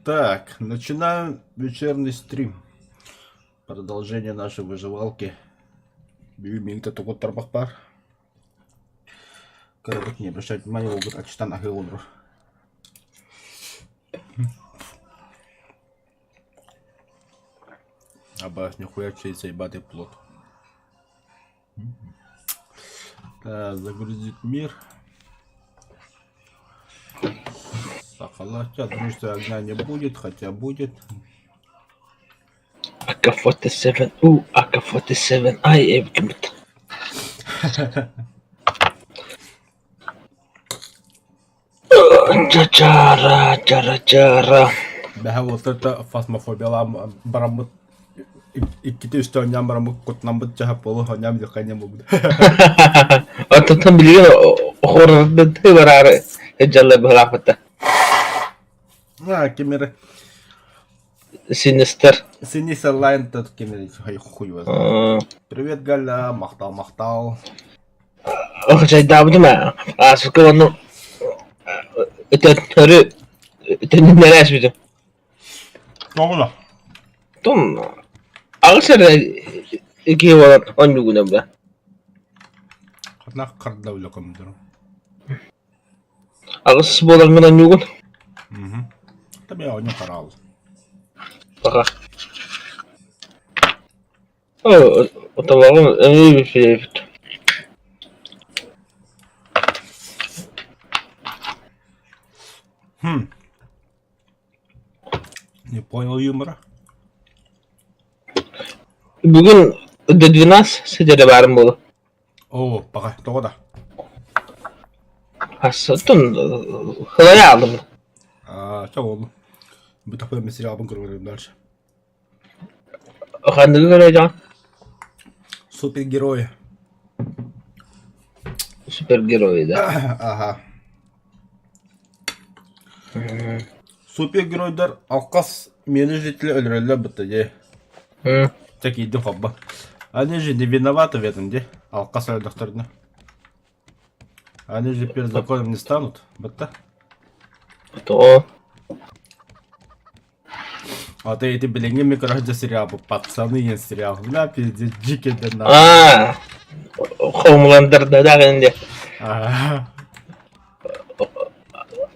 Так, начинаем вечерний стрим. Продолжение нашей выживалки. Бүгүн миигин тугу тарбах баар. Кырабыт не обращать внимания, уолбут ачтан аһыы олорор. Абаас, нихуя чей заебатый плод. Загрузить мир. Сахала. Сейчас, потому что огня не будет, хотя будет. AK-47 U, AK-47 I эбит. Чара, чара, чара. Бэһэ уолтарта фасмофобиялаан бараммыт иккити үстэ оонньоон бараммыт куттанаммыт дьаһап буолу оонньоон билиэххэ инньэ буолбут. Оттон билигин хоррордыы бараары сылдьаллар быһыылаахпыт А, ким эрэ Sinister. Sinister Line тот ким эрэ хуй его знает. Привет, Галя, махтал, махтал. Охчайдаабытым ээ. Ааспыкка уонна өтөттөрү төннүннэрэ ааспытым. Тоҕуна? Том аҕыс эрэ киһи буолан оонньуугунан ба. Ханна харда үлэ көмдөрүм. Аҕыс буолаҥҥын оонньуугун? Мгм. Табе оонньуу хараал. Пока. Оо, табаҕым эмиэ бүппүт. Хм. Не понял юмора. Бүгүн до 12 сидэрэ баарым буолуо. Оо, пока, тоҕо да? Оттон хылайа аалым. Аа, чэ буоллун. Бу такой сериалбын көрөр дальше. Ханныгы көрөйдөҕүн? Супергерои. Супергерои да? Ага. Супергеройдар алкас мирный жители өлөрөллөр бытта дии. Чэ киирдим хобба. Они же не виноваты в этом, де. Алкас өлдөхтөрүнэ. Они же перед законом не станут, бытта. То А ты эти билиҥҥи микроһдьа сериал пацаны диэн сериал. Бля, пиздец, дьикэдэн Аа, Хоумландерда даҕаны Аа.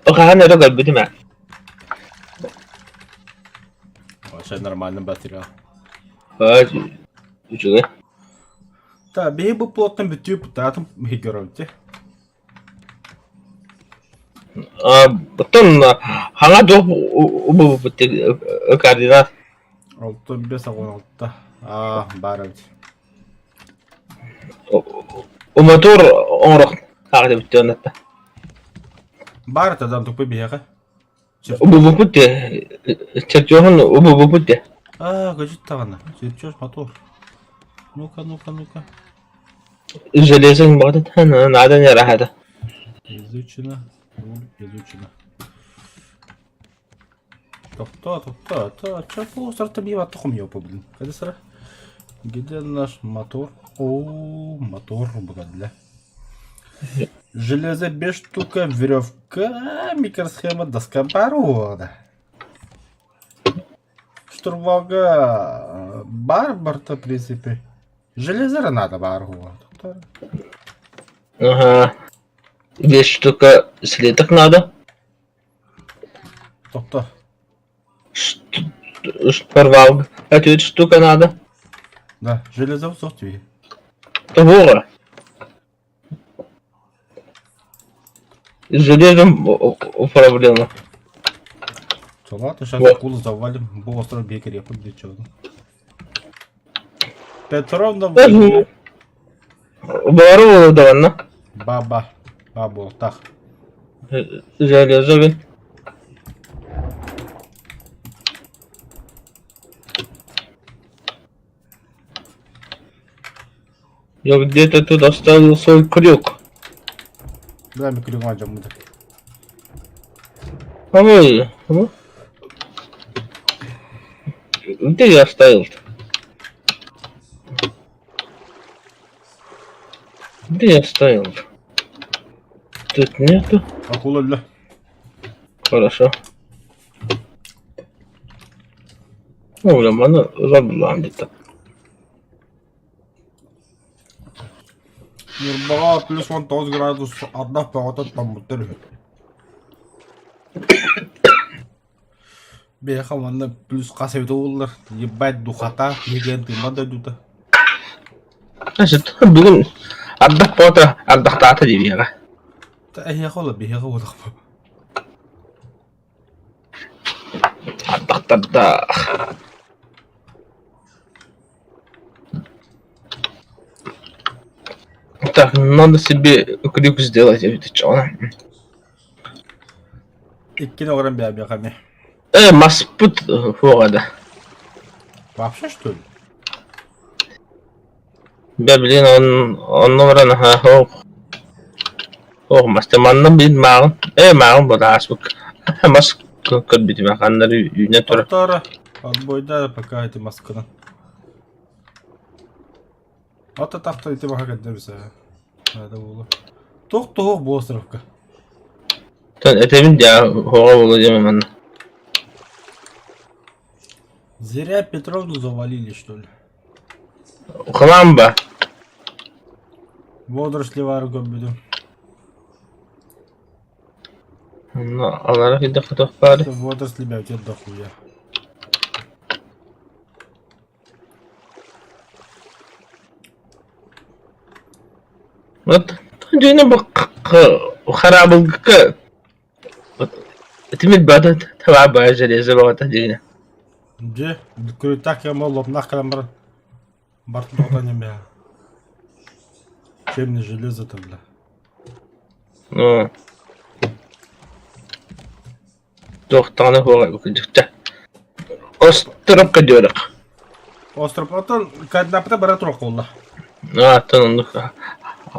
Хаһан өрө көрбүтүм ээ. Вообще нормально материал. Үчүгэй. Та, биһи бу плоттан бүтүү путаатым хигеровте. Оттон хаҥа туох убубуппут координат Алта бес 16. Аа, баар эбит. Умотур оҥорох хаҕа бүттү оннотто. Баар тадан туппу биһиэхэ. Убубуппут чертежун убубуппут де. Аа, көчүт даҕаны. Чертеж мотор. Ну-ка, ну-ка, ну-ка. Железин баҕатыттан наада не рахата. Изучено. Изучено. Тохтоо, тохтоо, то чё полусарта бива тохом ёпа, блин. Когда сара? Где наш мотор? О, мотор, бля. Железо без штука, веревка, микросхема, доска порода. Штурвалга бар барта, в принципе. Железо надо бар. Ага. Две штука слиток надо. Тобто? Штурвал. Это штука надо. Да, железо в софтве. Того. С железом проблема. Ладно, сейчас акулу завалим. Бу остров Бекер, я для чего. Петровна... Бару даҕаны. Баба. Баба, так. Железо Я где-то тут оставил свой крюк. Дай мне крюк дьоммут. Ой, Где я оставил-то? Где я оставил? Тут нету. Акула Хорошо. Маны ылар диттэ. Ньурбаҕа плюс 19 градус ардах бөҕөтө тоҥмуттар үһү. Биһиэхэ манна плюс хас эбитэ буоллар, ебать духота, киһи кэлэн тыыммат дойдута. Бүгүн ардах бөҕөтө ардахтаата диэбиэҕэ. Эһиэхэ ол биһиэхэ буолуохпут. Ардахтардаах. Так, надо себе крюк сделать эбит чоҕуна. Иккини оҕорон бэйэбиэхэ эмиэ. Маспыт суоҕа да. Вообще что ли? Бэ блин, он онно баран аһа ох ох мас манна блин мааҕын мааҕын бытааспыт мас көрбүтүм ханнары үүнэ турар. Тора, отбойда пока эти масканы. Ата тахта ити баха кэрдэ Это буолуо. Туох туһуох бу островка? Этэбин дьаа хоҕо буолуо диэмэ манна. Зря Петровну завалили, что ли? Хламба. Водоросли баар көрбүтүм. Онно алара кыйдах хотох баары. Водоросли бэйэтэ дохуя. Вот дьиҥэ бу хараабылга тимир баата табаа баа железо баҕата дьиҥэ. Дьэ, күрүттээх кэм лопнах кэлэн баран бартын тоҕото ньэмэ. Чем не железо-то, бля. Ну, туох даҕаны суоҕа кырдьыкча. Островка диэбэт. Остров оттон координаппыта бара туруох буолла. Ааттан оннук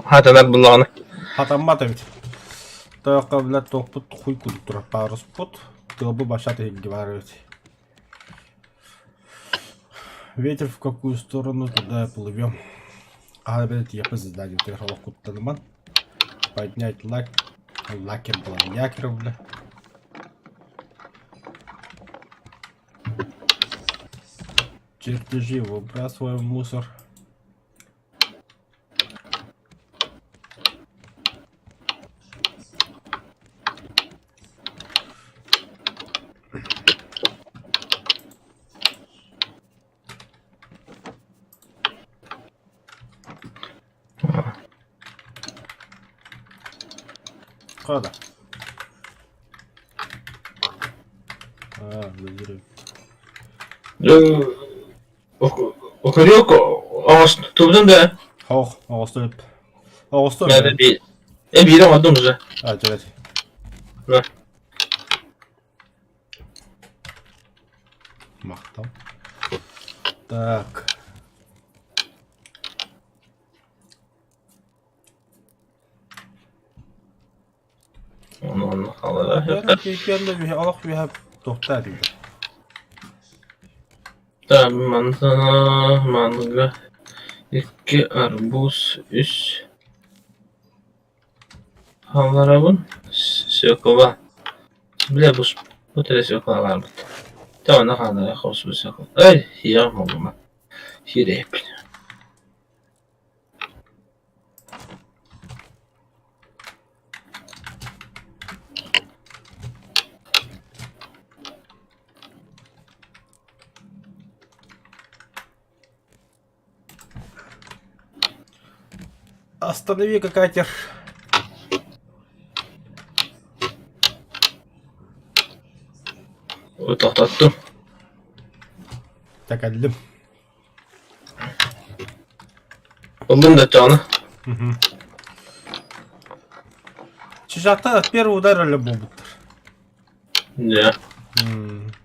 хатанар буллаҕына. Хатаммат эбит. Тоохко блядь туохпут хуй курдук турар паруспут. Тыалбы башат иһигги баар эбит. Ветер в какую сторону, туда и плывем. А, блядь, я задание, ты куттаныман. Поднять лак, лакер якер, бля. Чертежи выбрасываем в мусор. Када. А, забери. Окурок оҥостубутун да Хоох, оҕосту оҕосту биир оҥордум уже. А, чэбэт. Махтал. Так. Онон халара. Олох үһэ туохтаа диир. Так, мантана манга икки арбуз, үс халларабын свекла. Бля, бу бу тәрә свекла барбыт. Та она хаалара хос бу свекла. Эй, я могу. Хирэпин. Останови-ка катер. Тохтоттум. Тэкэллим. Ыллым да чаҕына. Чижахта первый удар өлө буолбуттар. Дьэ.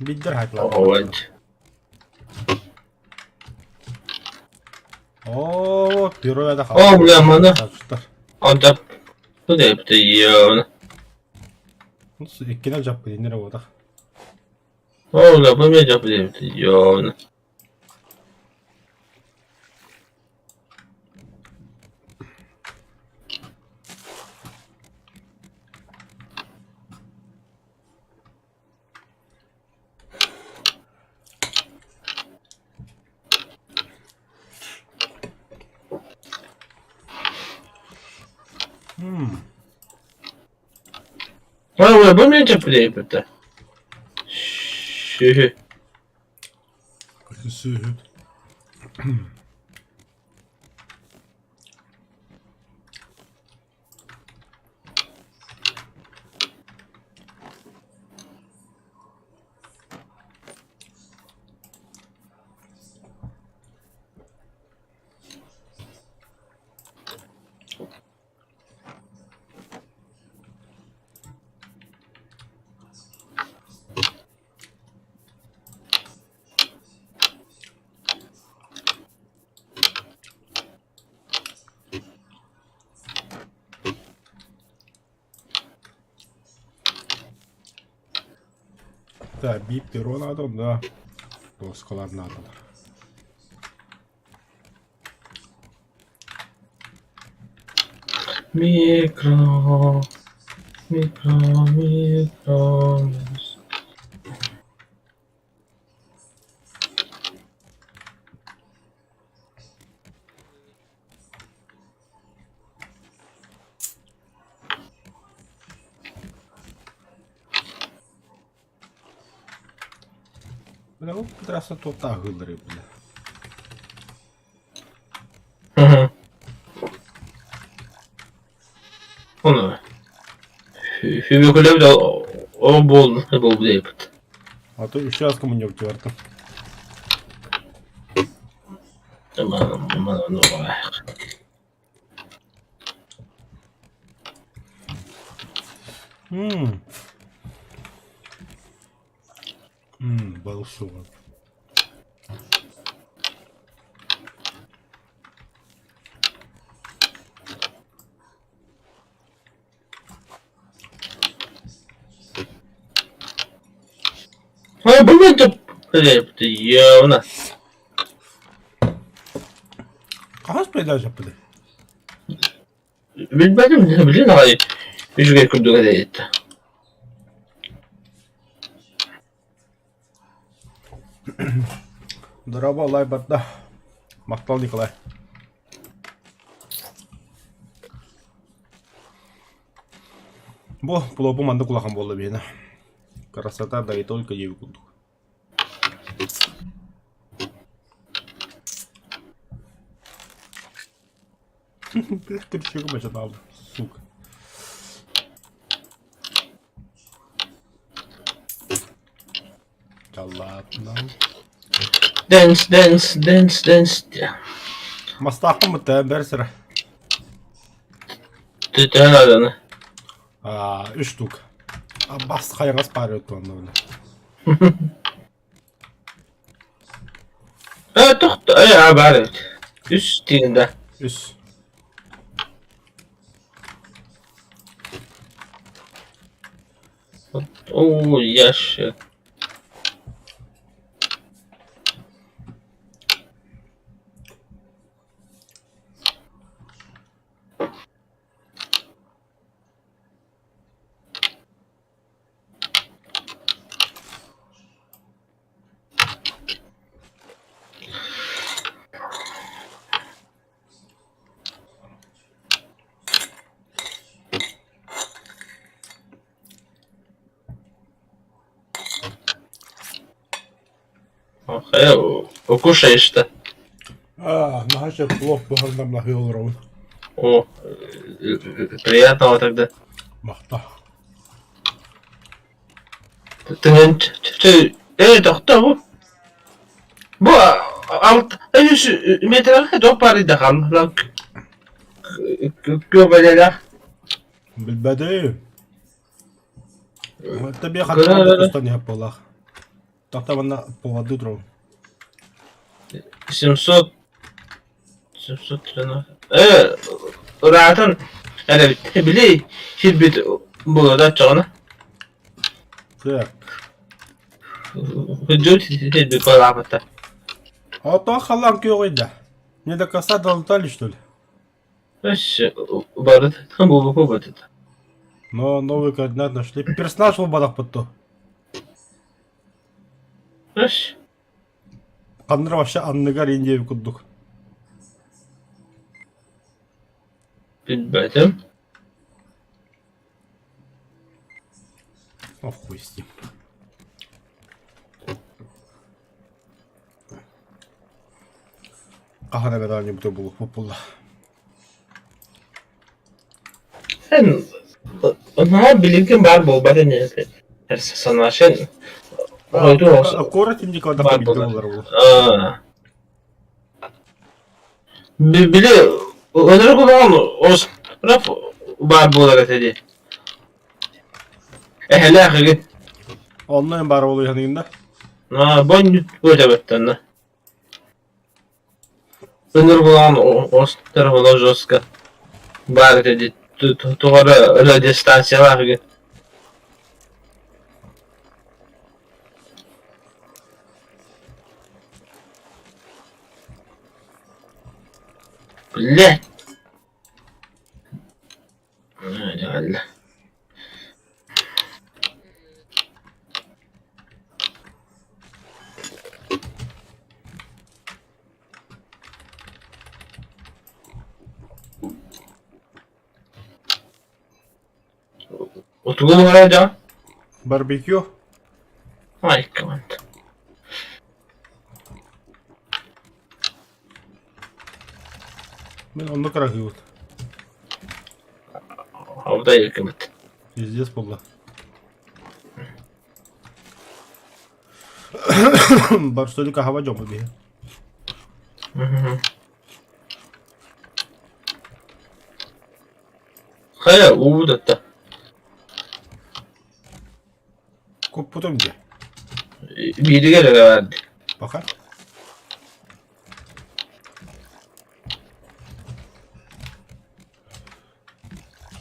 Биддер хайтлар. Оҕобойд. О, первый да О, бля, маны. Онта. Бу да ёна. Иккинен жаппы динер буотах. О, бля, бу мен жаппы диэбит ёна. Ой, бу мин чэппилээбитэ. Сүһү. Сүһү. Так, биир перо надо, да. Доскалар надо. Микро, микро, микро. Бля, ол трасса туохтааһыылларый, бля. Мгм. Ону Сүбүкүлэбит ол буол буолбут эбит. А то еще раз кому-нибудь варто. Мм. Мм, большого. Ой, блин, ты явно. Хаһыс передача пыды? Билбэтим, билин аҕай үчүгэй курдук эрэйиттэ. Дорообо, Алай барда. Махтал, Николай. Бу плопу маннык улахан буолла биһиэнэ. Красота да и только диэби курдук. Ты бачатаалды, сука. Да ладно. Dance, dance, dance, dance. Мастаахпын бытта бэрсэрэ. Төһө нааданы? Аа, үс штук. Бас хайаҕас паар өттү Э, тохто, э, аа, баар эбит. Үс диэн да. Үс. Оо, ящик. Хайа, укушаешь-то? А, наһаа плов буһарынан лаһыы олоробун. О, приятного тогда. Махта. Тыһын э тохтоо бу. Бу алт үс метрге топ бар иде хаалла. Күө Билбэтим. Тебе хаттан тустан иһэп буоллаах. Тахта манна поводу турабын. 700 713 э ыраатан эрэбит били сирбит буолар оччоҕуна Так. Дьон сирбит буолаабыта. А то халлаан күөҕүй да. Не до конца долетали, что ли? Өссө бары буолуку Но новый координат нашли. Персонаж буолбатахпыт дуо? Өс Ханнара вообще анныгар индиэби курдук. Билбэтим. О, хуй с ним. Хаһан эмэ оонньуубута буолуохпут буолла. Эн наһаа билигин баар буолбат ини санаашын ойду Куорат инники баар баар буолар. буолар ол. Били ынырык улахан остров баар буолар этэ дии. Эһэлээх игин. Онно эн баар буолуйханыгын да? Бонньут буотабыттанна. Ынырык улахан остров оно жестко баар этэ дии. Тоҕо эрэ радиостанциялаах игин. Блядь! Реально. Утугу буһара дьон? Барбекю. Ай, команд. Мин онно кыраһыыбыт. Алда якымыт. Пиздец буолла. Барсолик аһаба дьоҥҥо биһи. Хайа, уу да Куппутум дии. Бииригэр эрэ баар дии. Пока.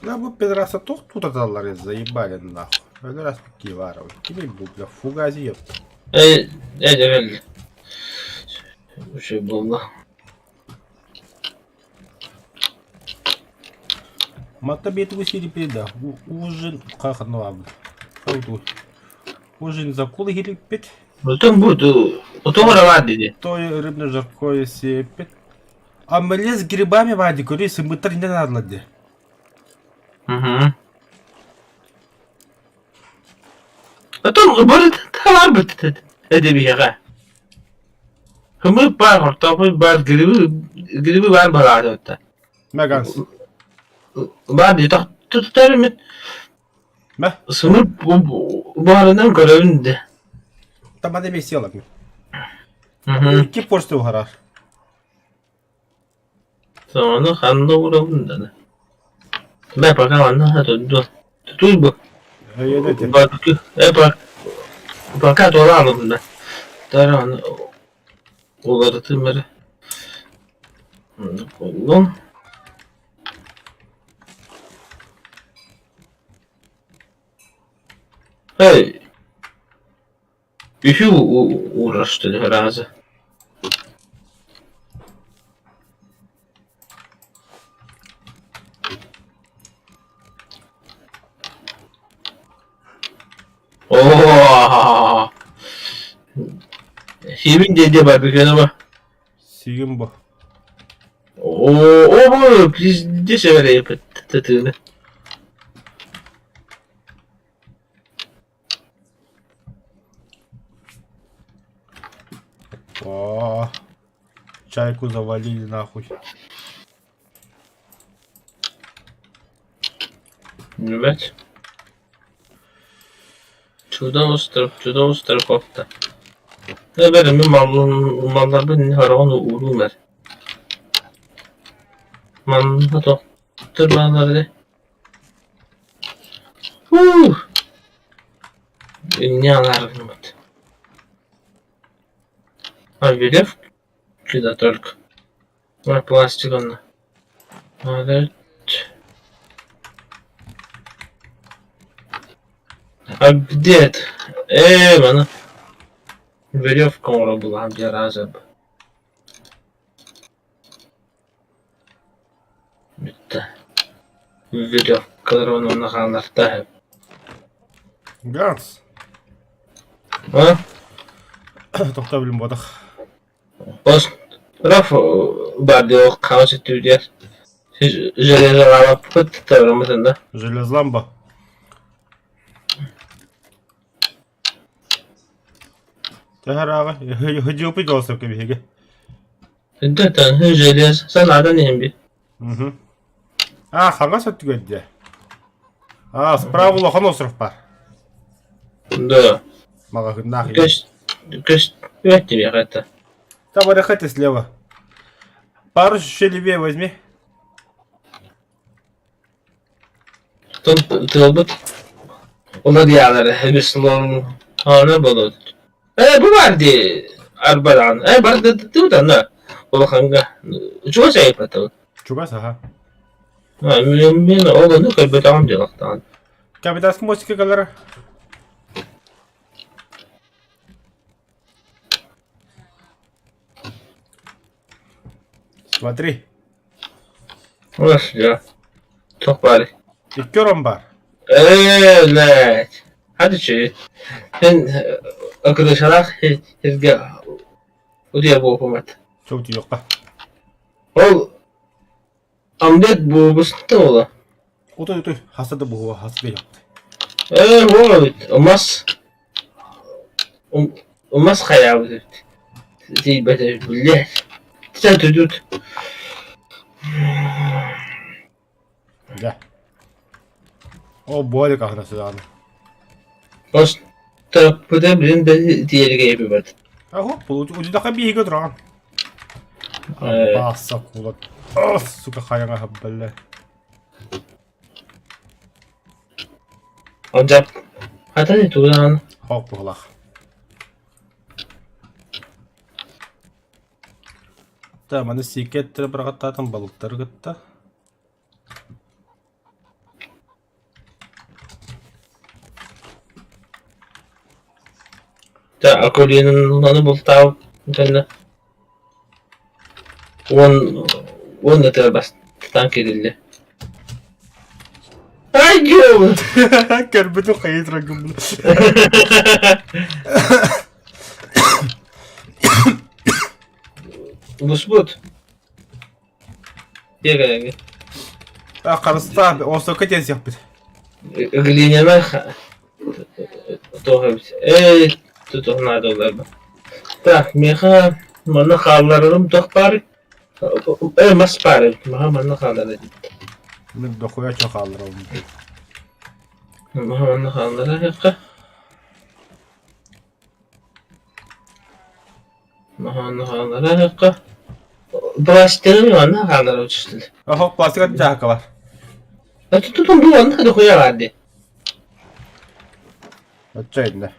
Да бу пидорасы туох тутаталлар заебали нахуй. Өлөр аспыт Киваров. Кими бу бля фугази ёпта. Эй, эй, дьэ Үчүгэй буолла. Матта бетугу сириппит да. Ужин хаханлаабыт. Ужин закулы хириппит. Отон бу отон эрэ баар дии. Той рыбное жаркое сиэппит. Омлет с грибами баар көрүй сымыттар инде наадалар дии. Угу. Отон бары таларбыт эдебиэҕэ. Хымыт баар, хортооппуй баар, грибы грибы баар баҕаатыбыттар. Меганс. Баар дии тохтотор мин Мэ. сымыт баарынан көрөбүн де. Тамада бесела. Икки порция уһарар. Сону ханна уурабын да. Бэ пока манна туту тутуй бу. Э пока туолаамын да. Тара уларытым эрэ. Боллун. Эй, үһү уурашты разы. Оо, Сиибин диэ барбекюны ба? Сигин бу. Оо, оо, пиздец эвэрэ тытыыны. О, чайку завалили нахуй. Билбэт. Чудо остров, чудо остров Эбэр мин малларбын хараҕын ууруу мэр. Манна тохтор бааллар Ух! Инньэ алааргыммыт. А Велев куда только. Пластик онно. А где это? Ээ, маны веревка оҥоро булаһан биэрээзэп. Бүттэ. Веревкалар онно хаалларта Ганс. А? Тохтоо билим буотах. Раф баар хаос өттүбүтүгэр железолаабаппыт табыраммытын да. Железламба. Төһө Хыдьыылпый голосовка биһиги. Тэн желез санадан иһин би. А, хаҥас өттүгэр дьэ. А, справа улахан остров бар. Да. Маҕаһыыннаах. Көс көс өттүбүөх это. Там орехаты слева. Пару еще левее возьми. Оттон тыалбыт уларыйаалар үс лон аны болот. Э бу бар дии арбадаан. Э бар тыбытанна улаханга чугас айыппатыбыт. Чугас аха. Мен ол ону көрбөтөҕүм дьылахтаан. Капитанский мостика калара. Смотри. Ось, Туох баарый? Икки орон баар. Ээ, блядь. Hadi чү. Эн ыкырышалаах сиргэ утуйа буолбат. Чэ утуйуохха. Ол омлет буолбуста буолуо. Утуй утуй, хаста да буһуо, хаста да yaptı. Ээ, буолбут. Умас умас хайаабыт эбит. Тиийбэт эбит, блядь. Сен түдүт. Да. О, болик ахна сыдааны. Ос таппыта билин да тиэргэ эбибат. Аһо, удидаха биһигэ туран. Бааса кулат. О, сука хайаңа хаббалла. Онжап. Хата туган. Хоп буһалах. Да, маны сииккэ эттэрэ быраҕаттаатым балыктары кытта. Да, Акулинаны бултаабыт кэннэ уон уон ытыгар бастаан киириллэ. Ай, Көрбүтүм хайыы тураргын Буспут. Дьиэ А, харыстаа, осока диэн сиэхпит. Глиняна туох эбит. Ээ, туох наада уларба. Так, миэхэ манна хаалларарым туох баар? Э, мас баар эбит. Маха манна хааллар эбит. Мин дохуя чо хаалларабын. Маха манна хаалларар Оһох пластик дьааһыка бар. Оччо иннэ.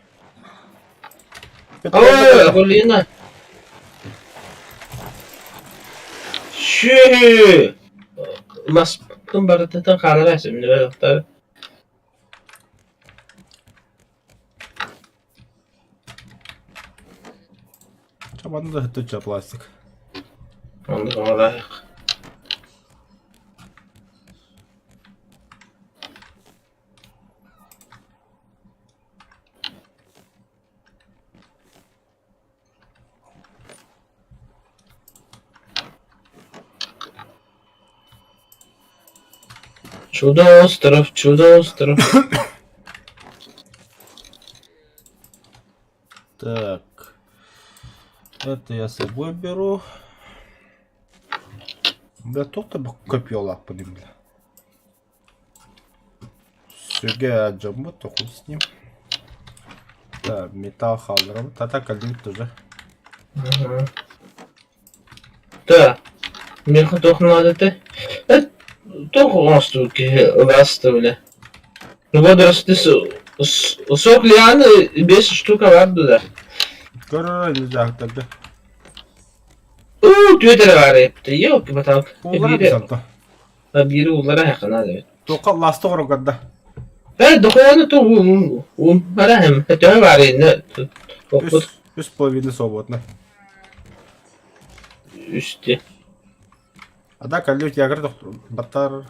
Манна да өттүччэ пластик. Чудо-остров, чудо-остров. Так. Это я с собой беру. Да тут копье лаппын бля. Сүгэ дьоммут тохуй с ним. Да, металл хаалларабыт. Тата кэллибит тоже. Да. Миэхэ туох наада Э, туох оҥостубут киһи ыласта бile. Водоросли сок лианы бес штука бар да. Көрөр дьаһтарга. Уу, түөт эрэ баар эпти. Ёлки баталк. Уулара бисанта. Биири уулара хакана да. Тоqa ласты горогорда. Э, дохуяны ту ум барахым. Төһө баар инне. Үс, үс половина свободно. Үсте. А да, калют ягр баттар.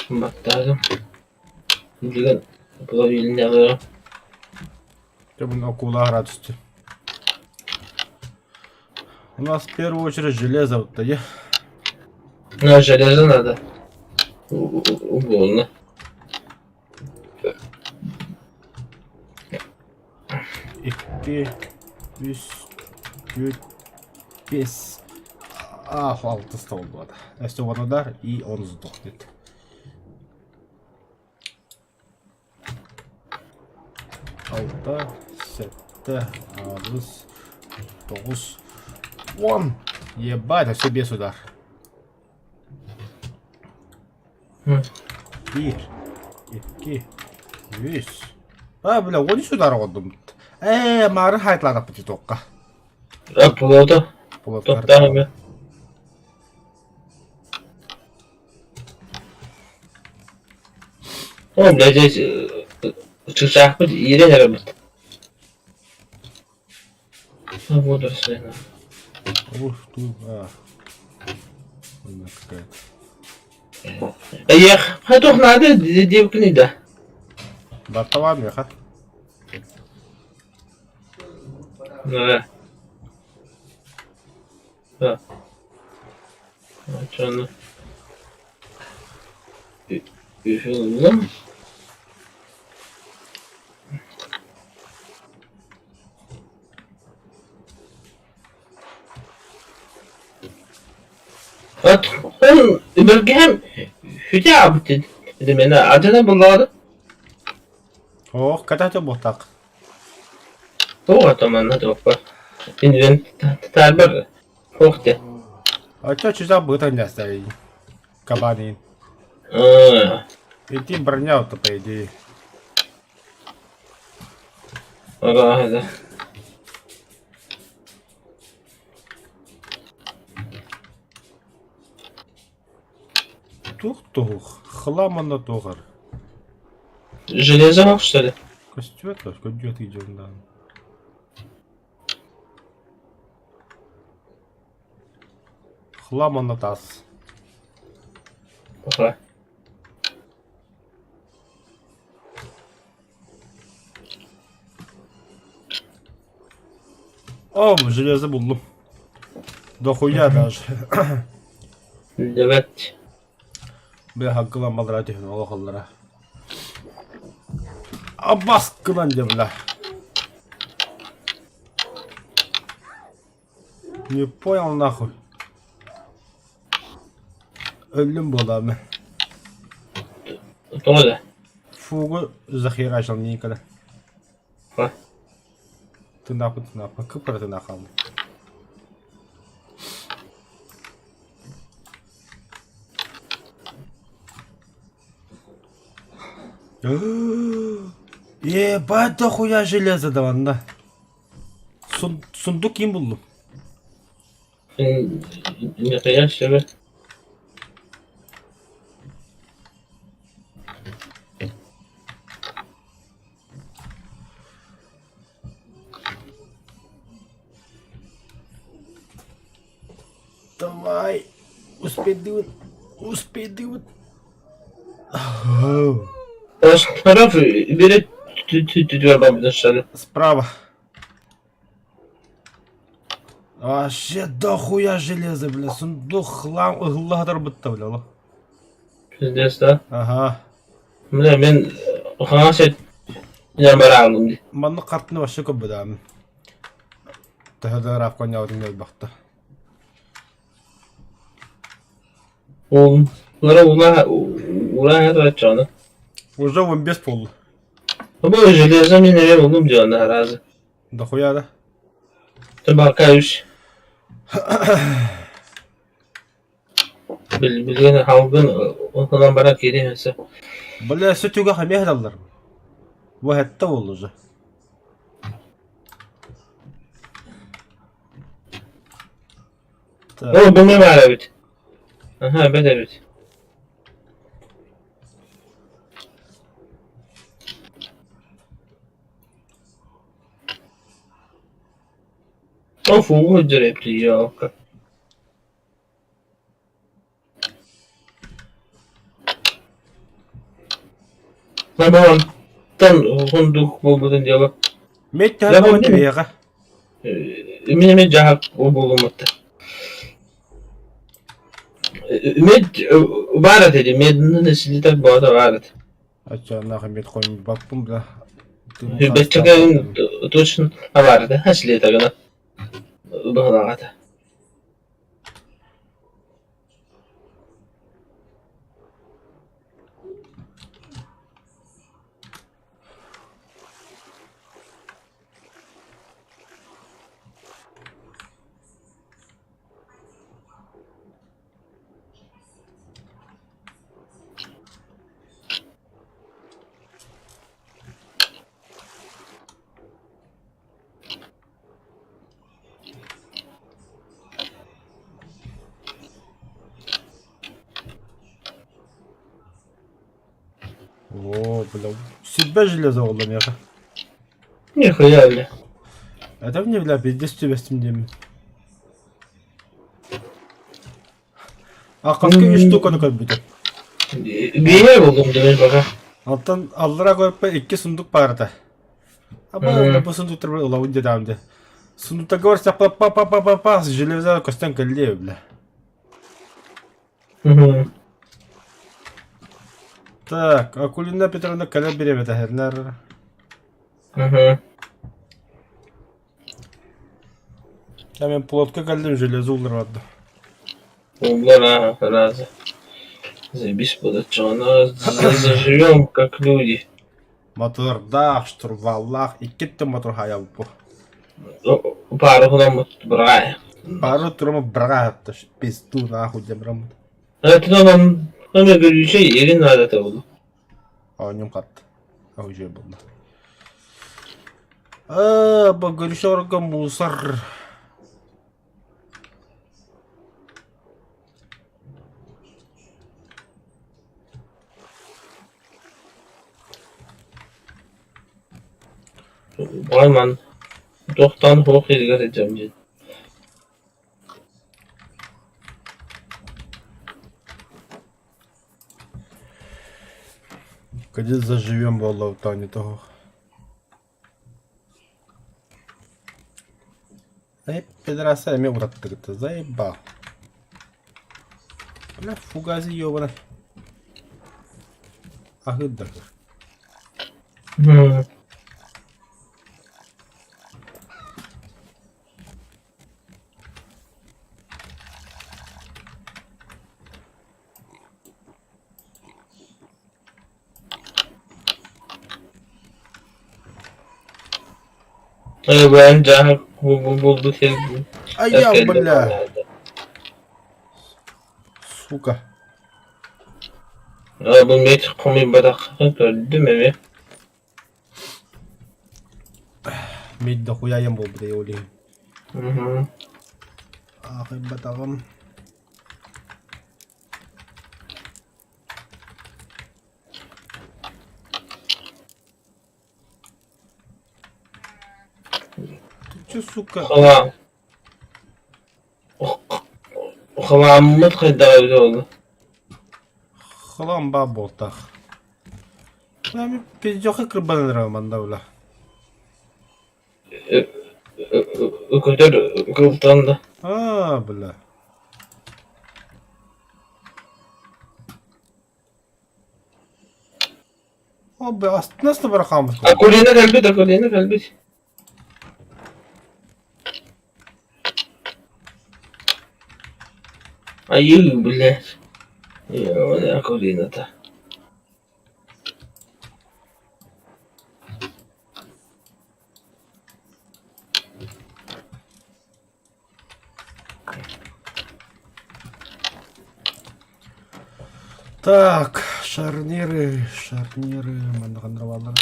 Баттадым. Билген половина алыра. Бұны окула градусты. У нас в первую очередь железо вот тогда. Ну, железо надо. Угольно. 2, 3, 4, 5. Ах, алтыста буолбата. Өссө one удар и он сдохнет. Алта, сэттэ, аҕыс, тоҕус, уон. Ебать, өссө биэс удар. Биир, икки, үс. А, бля, 13 удар оҕордум. Ээ, маары хайтлаатаппыт туохха. Пулото. Туохтаах О, блядь, здесь чычаахпыт иирэн эрэбит. Водоросли. Ух ты, а. Хуйня какая-то. Эх, туох наада диэбиккиний да? Барталаан миэхэ. Да. Да. Оччону үһү ыллым. От он үбэргэһэм хүтэ аабыт димэнэ адьана буллаҕа Оох, катата буолтаах. Туох ата манна туохпар инвентарбар туох диэн Оччо чужак быытан дьастарый. Кабанин. Ити броня вот по идее. Арааһа Туох туһух, хлам онно туох Железо что ли? Көстүбэт көрдүөт дьоннаан. Хлам онно таас. Ага. О, железо буллум. Дохуя даже. Evet. Бля, хаккылан балдыра түһүн олохоллара. Абаскынан дьэ бля. Не понял нахуй. Өллүм буолаамы. Тоҕо да? Фугу захерачил никогда. А? Тынааппын тынааппын кып-кыра тынаах хааллым. Ебать дохуя железо да Сундук ким буллум? Нихуя себе. Давай, успейдыбыт, успейдыбыт. Справа бери Справа. Вообще дохуя железо, бля, сундук хлам ыһыллаһатар бытта, бля, Пиздец, да? Ага. Бля, мен хаҥас бараалым дии. Маннык хартыны вообще көрбөтөм. Төһө да ыраах конньообутун элбэхтэ. Улара ула ула оччоҕуна. Уже 15 буолла. Бу железо мин эмиэ буллум дьоно аразы. Дохуя да? Табака үс. Билигин халгын онтон баран киириэн өссө. Бля, өссө түгэх эмиэ ыһаллар. Бу хэтте буолла уже. Так. О, бу баар эбит. Аха, эбэт эбит. О, фу, деревья. Наборантан хундук буолбутун дьыала. Мет төһө буолбут эбиэҕэ? Мин эмиэ дьаһак буолуммут. Мед баар этэ дии, медный слиток боото баар этэ. Оччоонноох мед хомуйбаппын бля. Бэччэкэ Точно авария, слетагына быһылаҕата. О, бля, себя железо оҕолло миэхэ. Нихуя, бля. Это мне, бля, пиздец түбэстим диэммин. А хаска үс штуканы көрбүтүм. Биир булдум дэмин пока. Алтан аллара көрпө икки сундук баар этэ. Аба бу сундуктар ылабын диэтэҕим дии. Сундуктарга барсахпа па па па па па железо көстөн кэллиэ бля. Так, Акулина Петровна кэлэр бириэмэтэ иһэллэр. Я мен плотка кэллим железо уларбатым. Улара, раза. Заебись подачана. Заживем как люди. Мотордаах, штурваллаах, иккиттэн мотор хаайабыппыт. Пары хуламмыт быраа. Пары турама быраҕаатта пизду нахуй диэн бараммыт. Это нам горючей или надо того? Оонньум хатта. Үчүгэй буолла. Аа, бу горючорга мусор. Байман тохтоон суох иһигэр сылдьабын диэн. Когда заживем буолла не того. Эй, пидораса эмиэ утаттыгыт заебал. Бля, фугази ёбана. Аһыыр Ben дьаһах булду сир А я, бля, сука. Бу меч хомуйбатахха көрдүм эмиэ. Мид дохуя буолбут ол иһин. Аахайбатаҕым. Ты чё, сука? Халаан Халааммыт хайдаҕа эбитэ буолла? Халаан баа буолтаах. Пиздёха кырбанан эрэ манна бля. Көтөр кылтан да. Аа, бля. О, бля, астына бырахааммыт. Акулина кэлбит, Акулина кэлбит. Айыы, блядь. Акулина-то. Так, шарниры, шарниры, манна ханнарабааллар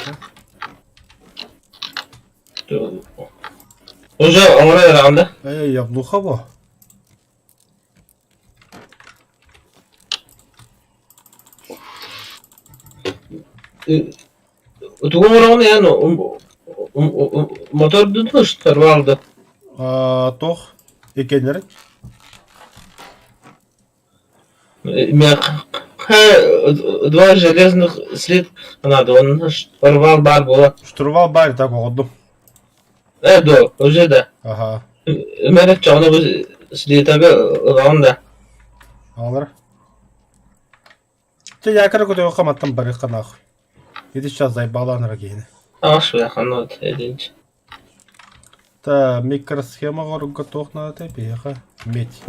Уже оҥоро эрэҕин да? Эй, явнуха бо. Тугу оҥороҕун эн мотордун штурвал да? Туох иккиэннэрин? Два железных слитка надо, он штурвал баар буолар. Штурвал баар так оҕордум. Э, до, уже да. Аха. Мэрэ чоҕуна бу слитага ылаҕын да. Алар. Чэ, якоры көтөҕө маттан барыахха нахуй. Ити сейчас заебала анара киһини. Аш бляха, ну вот, единч. Та микросхема оҥорорго туох наадатай биһиэхэ? Медь.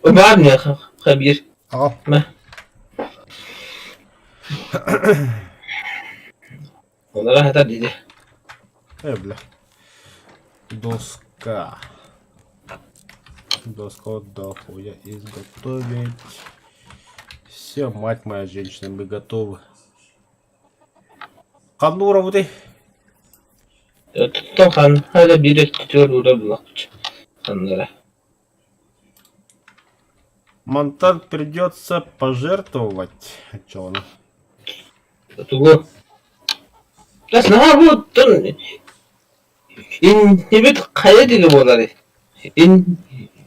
Баар миэхэ хабир. Аҕал. Мэ. Онора хата диди. Э, бля. Доска. Доска до хуя изготовить. Все, мать моя женщина, мы готовы. Ханна уурабытый? Оттон ханна да биир өттүтүгэр уура булахпыт. Ханнара. Мантан придется пожертвовать. Чону. Тугу? Тас наһаа буоттун иннибит хайа диэки буоларый? Ин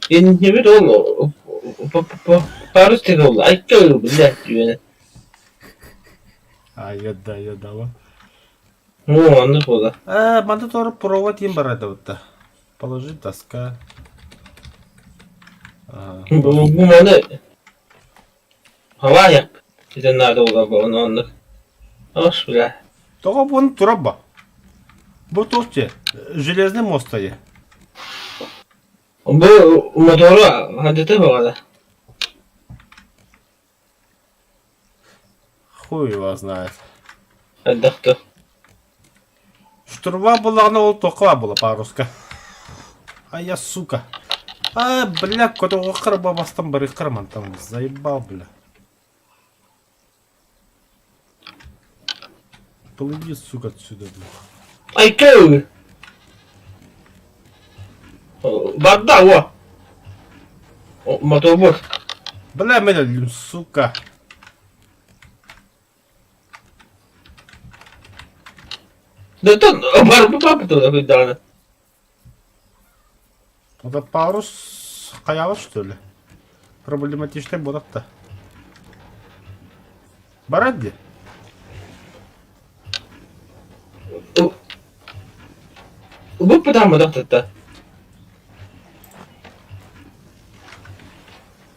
иннибит ол парус диэки буолла. Айка блядь үөнэ. Айда, айда, Ну, оннук буолар. Э, манна туора провод диэн барар да Положить доска. Ага. Бу бу маны Хавайя итин наада буолар ону оннук. Ос бля. Тоҕо буон турар ба? Бу туох дьэ? Железный мост дьэ. Бу мотору хадыта баҕада. Хуй его знает. Элбэх да. Штурвал буоллаҕына ол туохха баар буола паруска. А я сука. А, бля, көтөҕөххө бабастан барыаххар мантан заебал, бля. Плыви, сука, отсюда, бля. Айкы! Барда, о! Мотобур. Бля, мен сука. Да тут барбы даҕаны. Это парус хайаҕас что ли? Проблематичный буолар да. Барар дии. Бу тахта.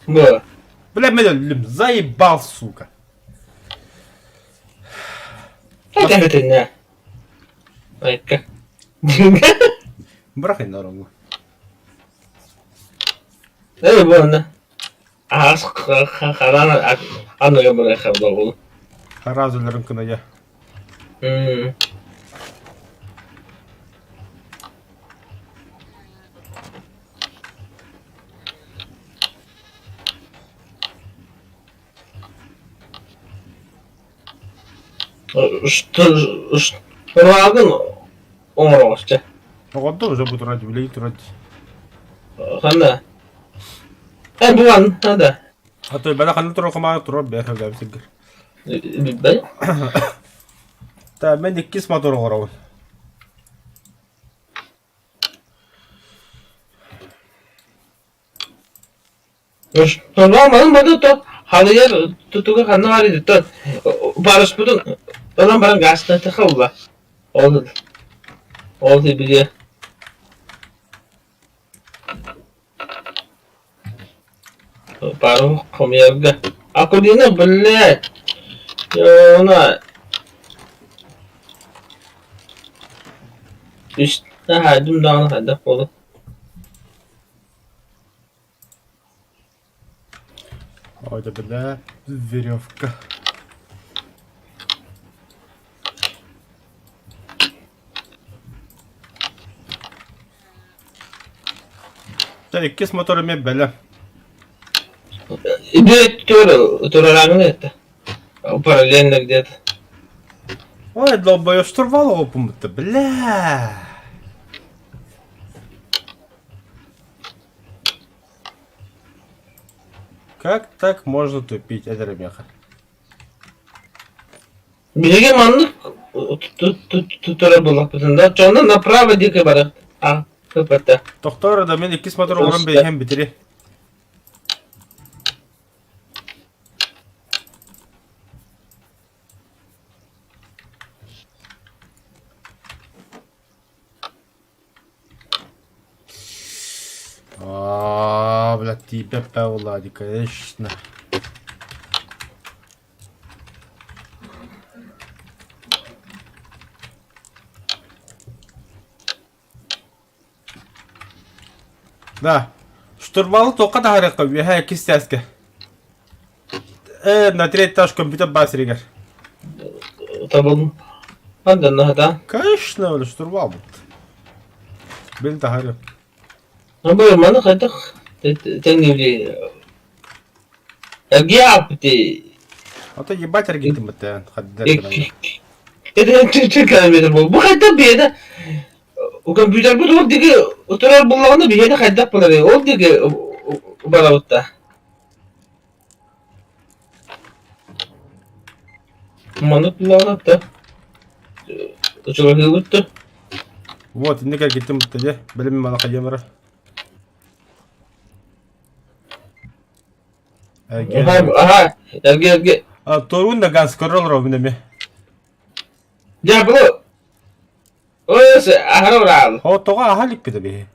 Бу. Бля, мен өллүм, заебал, сука. Это Айка. Бырах инна Эй, буонна. Аас харана аныга бырахар буолу. Хараас өлөрүн кынайа. Что Рагын оҥороҕосча. Оҕордо уже бу турар, билей турар. Ханна? Э, буан, да. А то бэла ханна турар хамаана турар бэйэ сылдьар. Билбэт. Та мен иккис мотор оҥоробун. Нормально то халыйар тутуга ханна бар то барыспытын ылан баран гаастан хаула. Ол ол били пару хомуйарга. Акулина, блядь. Она үс хаайдым даҕаны хайдах буолар. Ой, да бля, веревка. Дьэ, иккис мотор эмиэ бэлэм. Турарааҥҥын это. Параллельно где-то. Ой, долбоёб штурвал оҕоппуммут бля. Как так можно тупить, это меха? Биһиги маннык тура буллахпытын да, чонно направо диэки барар. А, ХПТ. Тохтоор да мен иккис мотор оҥорон бэйэм бүтүрү. Аа, блядь, тиийбэт буолла дии, конечно. Да. Штурвалы туохха таһаарыахха үөһэ иккис сээскэ. На третий этаж компьютер баар сиригэр. Табыл. Хандан да? Конечно, ол штурвал бут. Бил таһаарыам. Бу маны хайдах тэҥниибитий? Эргийэ ааппытый? Ото ебать эргиттим бытта Бу хайдах биһиэнэ компьютербут ол диэки турар буоллаҕына биһиэнэ хайдах буоларый? Ол диэки барабыт да. Маннык буоллаҕына да чугаһыыбыт да. Вот, инник эргиттим бытта дьэ. Билим мана хайдам бара. Аха, эрге эрге. Торун да газ көрөр олоробун эми. Дьэ, бу Ой, аһара ураал. О, тоҕо аһа иликпит эбиһи.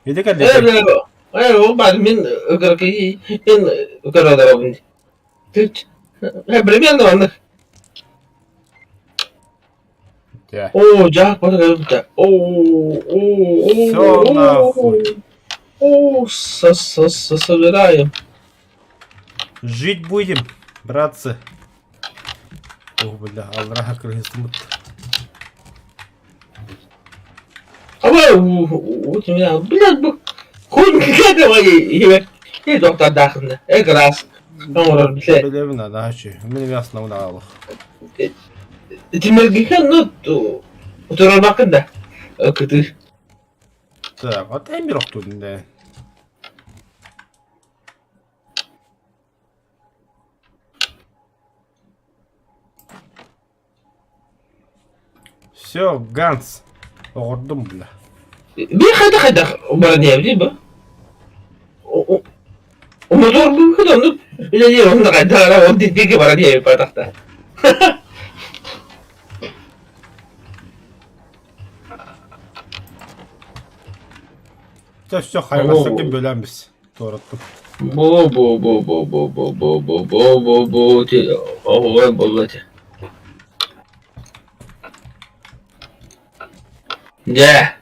Ити кэллэ. Э, ол бар мин ыгыркы мен көрө олоробун. Примерно оннук. О, дьаак бата О, о, Всё нахуй. О, собираем. Жить будем, братцы. Ох, бля, аллаха кыргызтымыт. Абай, вот у меня, блядь, бу хуй давай, и доктор дахында, э, грас. Оҥорор билэ. Билэбин анаачы. Мин ясна аалых. Тимиргихэн ну утурарбаккын да. Кытыы. Так, вот эмир охтудун да. Все, Ганс. Оҕордум бля. Биир хайдах хайдах баран иһэбитий бу? Мотор быһыт оннук үлэлиир онно хайдах эрэ ол диэки баран иһэбит бардахта. Все, все, хайҕастаргын бөлөөн бис. Туораттым. Бу бу бу бу бу бу бу бу бу бу бу оһуой буолла ити. Дьэ.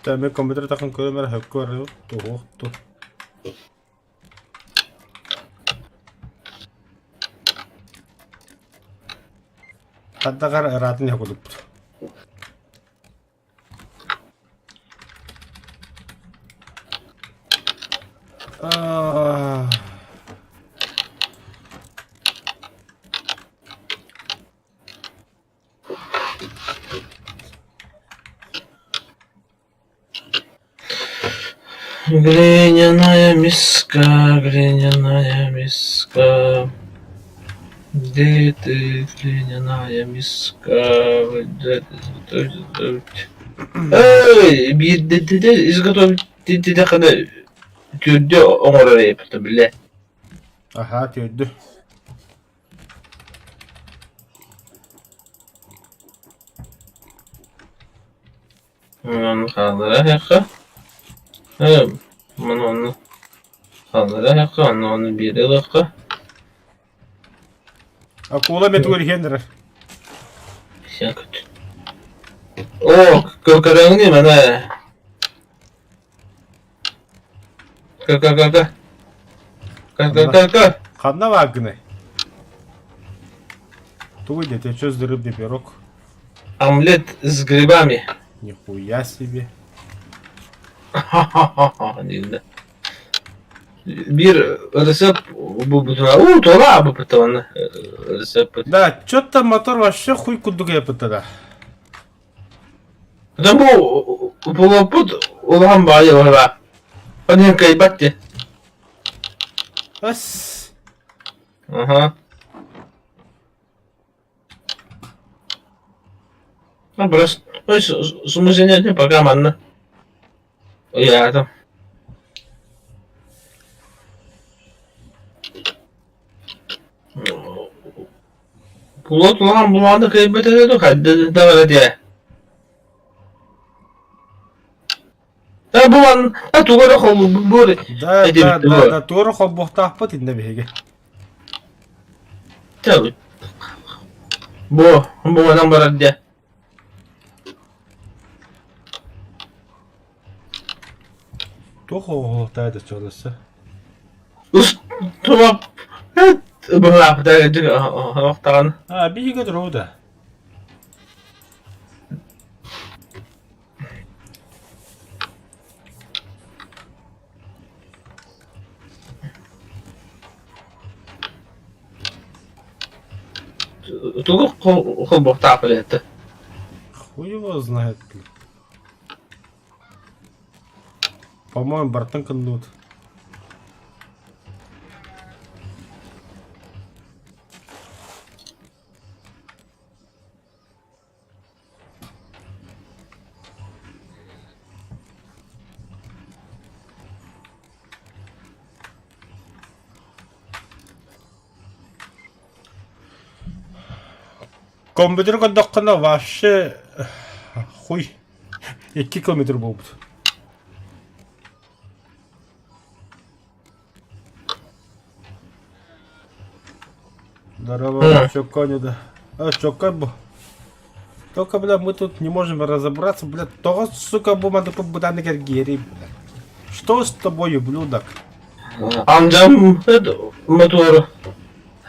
Тэ мен компьютер тахын көрөм эрэ хөккө барар туһуох ту. Хаддагар ыраатын якудуппут. Ah. Глиняная миска, глиняная миска, где ты, глиняная миска? Эй, биирдэтэ изготовить титэххинэ түүрдү оҥорор эбит бile. Аха, түүрдү. Ону хааллара эһиэхэ. Ээ, маны ону хааллара эһиэхэ, ону ону биэрэ ылыахха. Акула метугар иһэн эрэр. Сиэн көт. Оо, көрөҥүн маны. Кө-кө-кө-кө. Кө-кө-кө-кө. Ханна бааргыный? Тугуй диэтэ, чөс рыбный пирог. Омлет с грибами. Нихуя себе. Ха-ха-ха-ха дииллэр. Биир рецепт булбутуна уу тула абыппыт уонна рецепт. Да, что-то мотор вообще хуй курдук япыта да. Да бу булуппут улахан баайы бара. Онен кайбат де. Ас. Ага. Ну, просто, ой, смысл пока манна. Я там. Пулат улахан булааны кыайбат этэ дуо хайда да диэ. Э булан тугу эрэ холбуур Да, да, этибит да, дуо? да, туора холбуохтаахпыт иннэ биһиги. Бу, бу онон барар диэ. Туох оҕолоохтой да чолоса? Устума быһаахтаҕын. А, биһиги да. Тугу холбуохтаах билэттэ? Хуй его знает, блин. По-моему, бартын кыннут. Компьютер көрдөххүнэ вообще хуй 2 километр буолбут. Здорово, чокко да. А, чокко бу. Только, бля, мы тут не можем разобраться, бля, того, сука, бу маны быдан кергери, бля. Что с тобой, ублюдок? Amcam motoru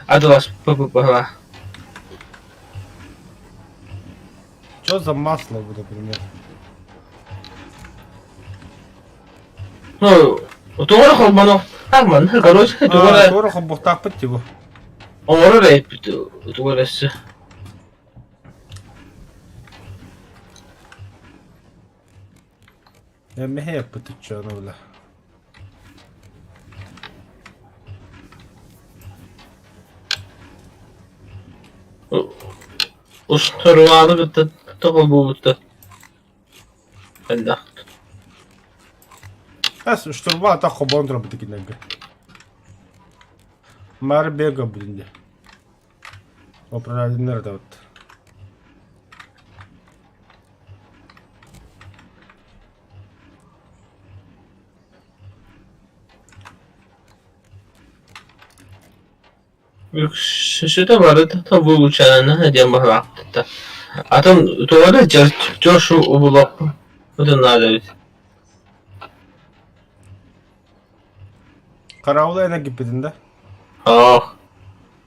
адылас баҕа. Что за масло, например? Ну, тугу холбоно арман, короче, тугу А, туора холбуохтаахпыт типа. оҥорор эппит тугу эрэ Эмэһэ яппытычча бля. Устуруаны кытта тоҕо элбэх. Эс штурма атах хобон турабыт кинилэргэ. Марбега блин де. Управленнер да вот. Үксүтэ барыта выучана диэн быһалаахтыта. Атын тоҕо эрэ дьор убулуохпутун наада эбит. Караула ena гиппитин да? Оох,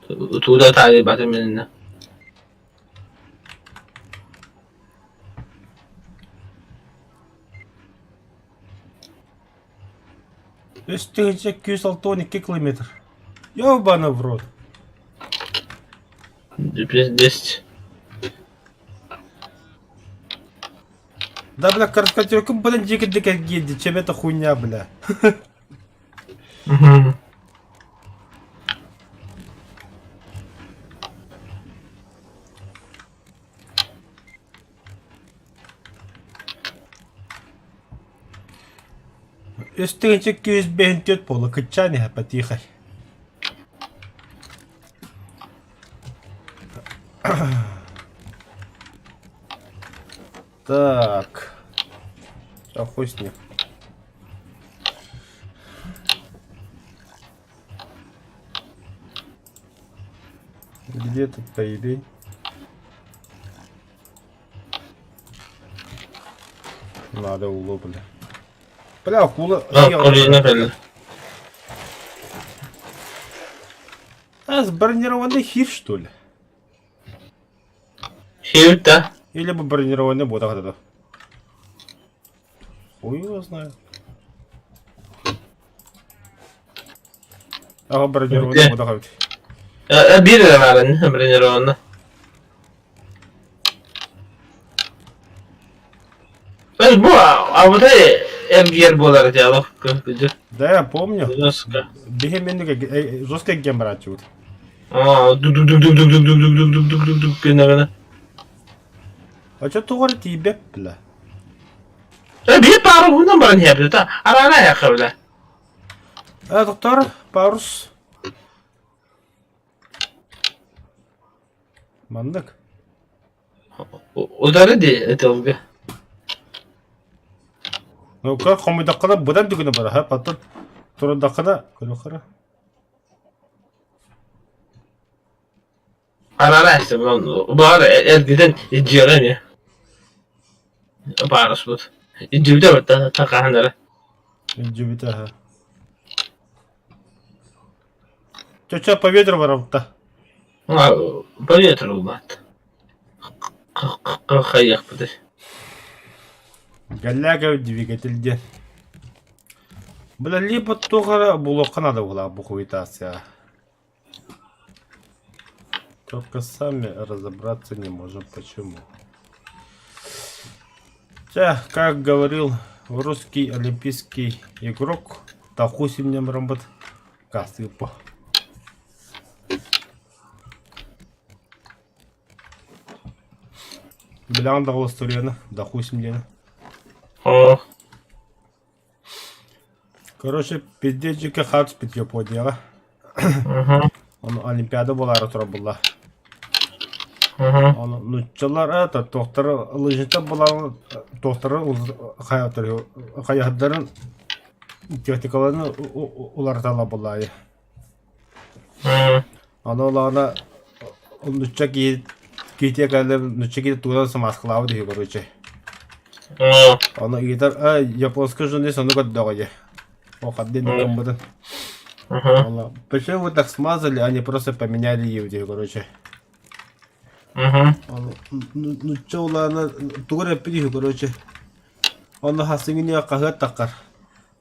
тууда таайбатым иннэ. Үс тыһыынча 262 километр. Ёбана в рот. Пиздец. Да, бля, короткотрюком, блин, дикий дикий чем эта хуйня, бля. Мгм. Үс тыһыынча 254 буола кыччаан иһэ потихай. Так. А хуй с ним. Где тут поебень? Надо улу, бля. Бля, акула. А, корзина кэллэ. А, с бронированный хив, что ли? Хив да. Или бы бронированный ботах это. Хуй его знает. Ага, бронированный ботах. Биир эрэ баарын бронированный. Бу абытай эргиэр буолар диалог кырдьык. Да, я помню. Жестко. Бихеменник жестко геморрачивают. А, ду-ду-ду-ду-ду-ду-ду-ду-ду-ду-ду гынагына. А что тугар тиибэп, бля? Биир пара уһунан баран иһэбит, араара айахха бля. А, доктор, парус. Маннык. Удары дии ытылга. Ну-ка, хомуйдаххына быдан түгүнэ бара, ха, потом турардаххына көрүөххэ. Араара баар эргитэн илдьиэҕэ эмиэ. Паарыспыт. Илдьибитэ барыта такаһан эрэ. Илдьибитэ аһа. Чоча по ветру барабыта. А, по ветру ылбат. Хайыахпытый? Галлягов двигатель диэн. Бля, либо туох эрэ булуохха надо была бухуитация. Только сами разобраться не можем почему. Чэ, как говорил русский олимпийский игрок, Тахусим бараммыт Касыпа. Билэҕин да ол историяны, Дахусим диэни? Оо, Короче, пиздец хаалбыт Японияҕа. мгм, Ону Олимпиада буолаары турар буолла. мгм. Ону нууччалар это туохтары лыжита буолан туохтары хайаһардарын техникаларын уларыталлар буоллаайы. Мм. Ону олоҕуна нуучча киһи киһитиэ кэллэ нуучча киһи тугунан самааскалаабыт үһү короче. Мм. Ону ыйытар «Ай, японскай журналист ону көрдөҕө дии. О, ханна Мм. гыммытын. Мгм. Ону почему вы так смазали, а не просто поменяли ее дии, короче. Мгм. Ону нуучча улаана тугу эрэ эппит үһү, короче. Ону хасыҥыня хаһыат таххар.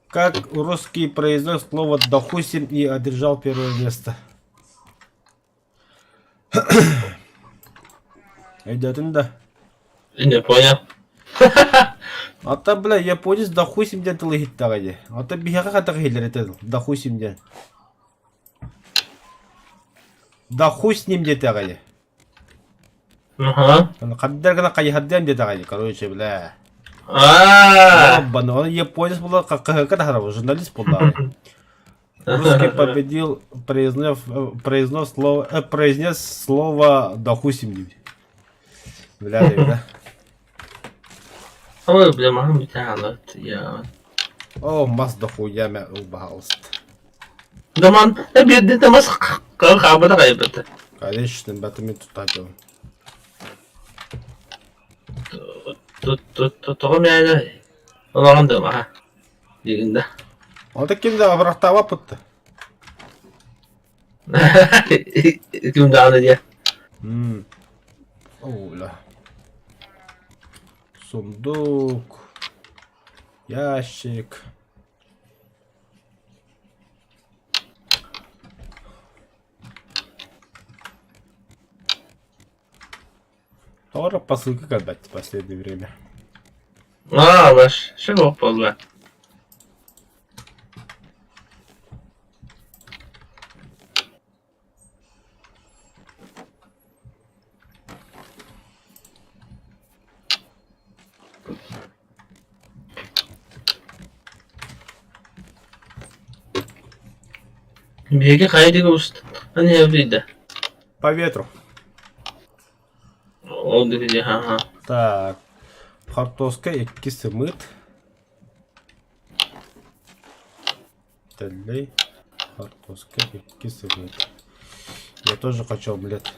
Как русский произнес слово «дохусим» и одержал первое место. Өйдөөтүн да? Не понял. Ата, бля, японец дохусим диэн тылы иһиттэҕэ дии. Ата биһиэхэ хатах иһиллэр этэ дохусим диэн. Да хуй с ним диэтэҕэ дии. Ага. Хаддар гына хайыһардыам диэтэҕэ дии, короче, бля. А. Баны, он японец була КХК таһарабы, журналист буоллаҕай. Русский победил, произнес, произнес слово, произнес слово «дохусим» диир. Бля, да. Ой, бля, маһым бүтэ я. О, мас дохуя мэ ылбаһалыст. Даман, биэрди тамас хаабыта хайбыта. Конечно, бэтими тутаатым. Тоҕо мээнэ олорон да маха диигин да. Ото ким да абырахтаабаппыт. Ким даҕаны диэ. М. О, Сундук. Ящик. Тоҕо посылка кэлбэт в последнее время. Аа, баш, шо буолла? Биһиги хайа диэки устан иһэбитий да? По ветру. Ол диэки аха. Так, хортуоска икки сымыыт. Тэллэй, хортуоска икки сымыыт. Я тоже хочу омлет.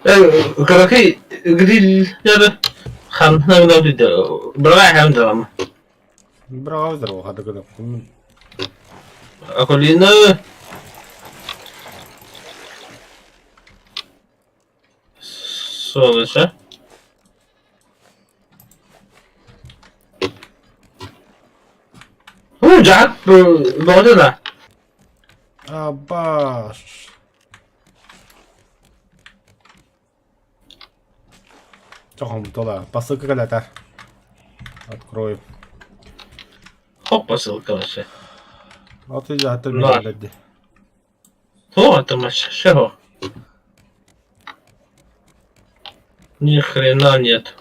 Кыракый гриллеры ханна гына быраҕа даҕаны. Быраҕабыт эрэ хата гынаппын. Акулина Солнце. Ну, дьаат бөҕөтө да. Абаш. Чохомтола. Посылка кэлэтэ. Открою. Хоп посылка вообще. А ты дьааттар билэллэр О, это вообще Ни хрена нет.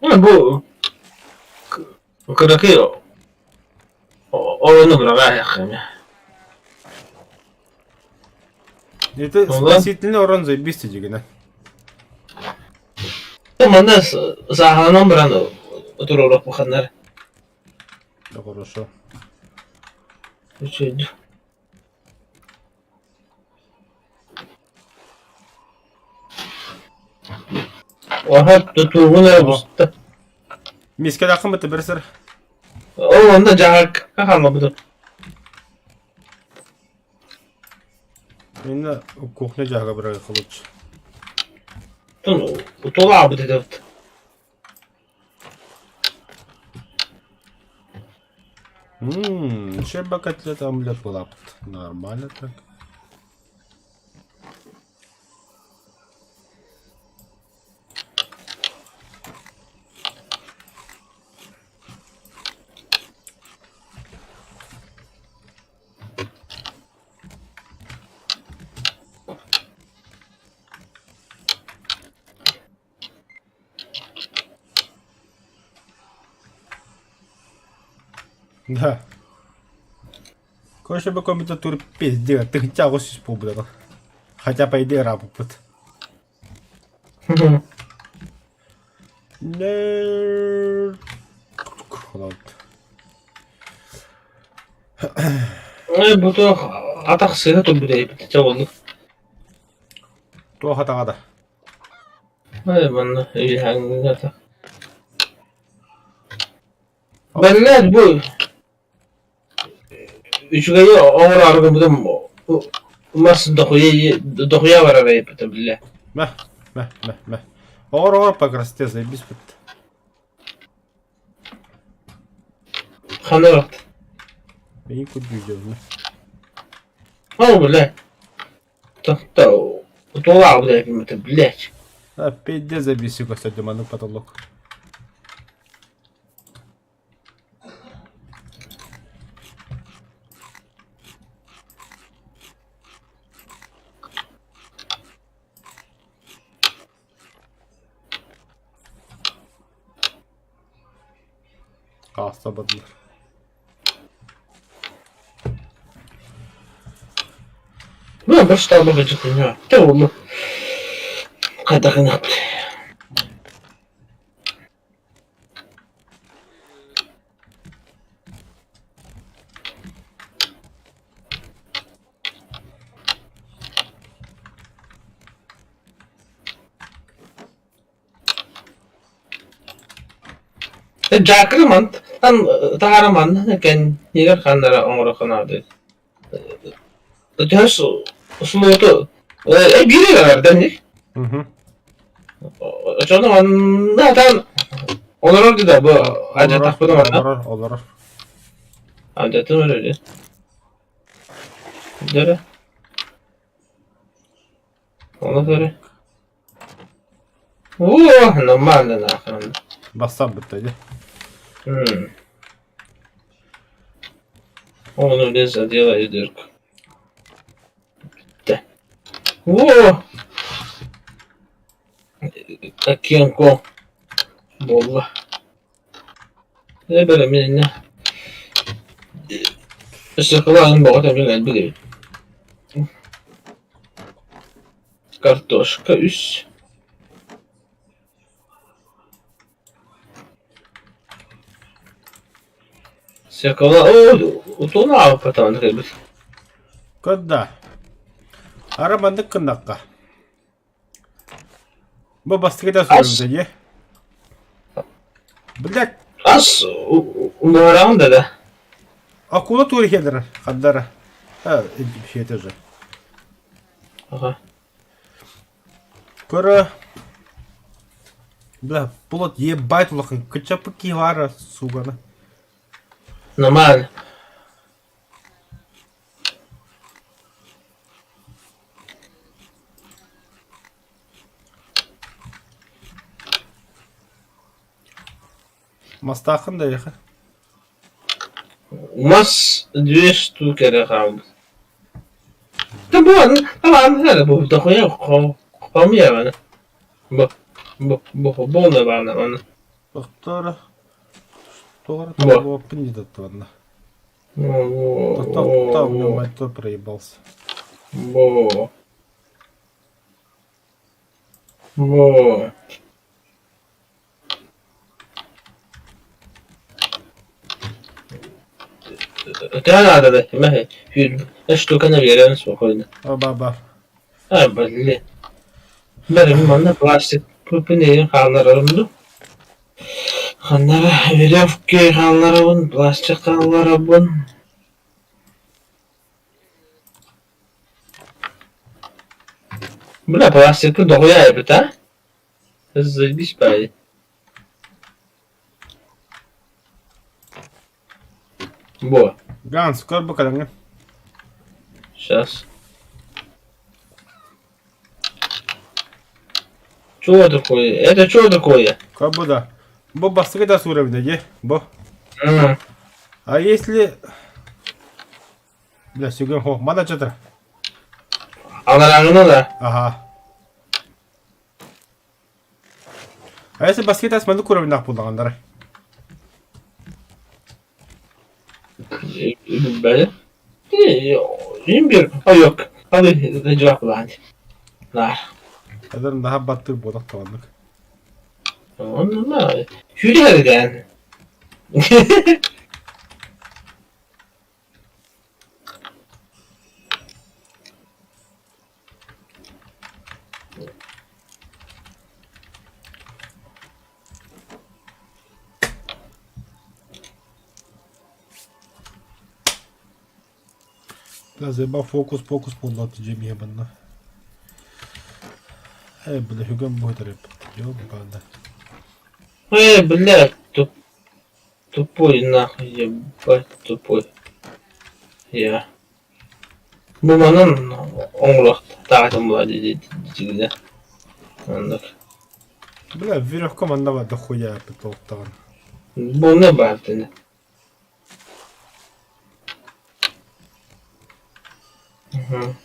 Бу кыракый оҕону быраҕаайаххын. Это спасительный урон заебись дигинэ. Оттон манна сааһыланан баран туруоруохпуханнар. Да хорошо. Үчүгэй. Оһо тутуугун эрэ буста. Мискэлээххин бытты бэрсэр. Ол онно дьаһак хаалбыт. Инна кухня дьаһага бырайыахха лучше. Утулаабыт этэ. Ммм, щерба котлета омлет буолааппыт. Нормально так. Да. Короче, компьютер пиздец, ты хотя бы буолбут Хотя по идее рабыппыт. Бу туох атах сыыһа турбут эбит чэ оннук. Туох атаҕа да? Ай манна үһү атах. Бэллэр бу Үчүгэйи оҥороору гыммытым мас дохуя дохуя барар эбит биллэ. Мэ, мэ, мэ, мэ. Оҕор-оҕор по красоте заебись бит. Ханна барт? Мин курдук О, бля. Тохто утулаабыт эбит блядь. А, пиздец забись, кстати, маннык потолок. Хаста бардылар. Ну, башта баҕадьытыҥа. Тэ уолу хайдах гыныахпыт. Дьаакыры мантан таһааран манна кэннигэр ханнара оҥоро санаабыт. Төһө слоту биир эрэ Оччоҕуна манна сатаан олорор да бу алдьатахпына манна. Олорор, олорор. Алдьаттым эрэ Дөрө. Ону көрө. О, нормально нахрен. Бассам бытта дии. Он влез заделай дырку. О! Киэҥ-куоҥ буолла. Ээ бэлэмнэннэ. Өссө кылаан бөҕөтө эмиэ элбэх эбит. Картошка үс. Свекла оо утунаабыппатаҕын эбит. Көр да, ара маннык гыннахха. Бу бастакы да суруйбута дии. Блядь. Ас уҥуораҕын да да. Акула туора хедера, хандара. А, хете же. Ага. Көрө. Бля, плот ебать улахан кычапы кивара сугана. Нормально. Мастааххын да эйиэхэ. Мас две штуки эрэ хаалбыт. Да бу талаан эрэ бу дохуя хомуйа бу бу бу буона баана маны. Тохтоор Туох эрэ табыллыбаппын дии таттыбанна. Тохтоо, у меня монитор проебался. Бо. Бо. Төһө наада да штука наверное спокойно. Ба-ба. А, блин. Бәрім манна пластик пүпүнейін хаалларарым ду. Ханнара веревки хаалларабын, пластик хаалларабын. Бля, пластикы доҕуйа эбит, а? Заебись, парень. Во. Ганс, көр бу кэлэҥҥин. Сейчас. Чего такое? Это что такое? Как бы да. Бу бастакы да уровня, де? Бу. М. А если... Бля, сүгэн хо, мана чатыр. Алараңына да. Ага. А если бастакы тас маннык уровеннаах буллаҕыннара? Бәле. Им bir Yok. Hadi cevaplan. Нар. Эдэр наһаа баттыыр буолах табаннык. Онно Сүүрэргэн. Заебал фокус-покус буолла дьиэ манна. Ээ, бля, хүгэн буһутар эбит. Ёбана. Эй, блядь, тупой нахуй, ебать тупой. Я. Бу манан оҥоруох таатым була дии Оннук. Бля, веревка манна дохуя толтаҕын. Буну баартыны. Угу.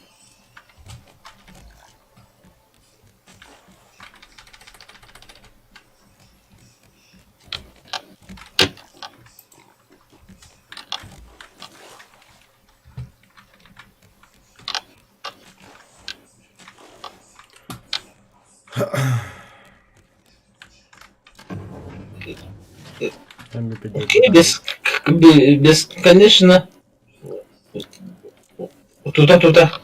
Бесконечно туда-туда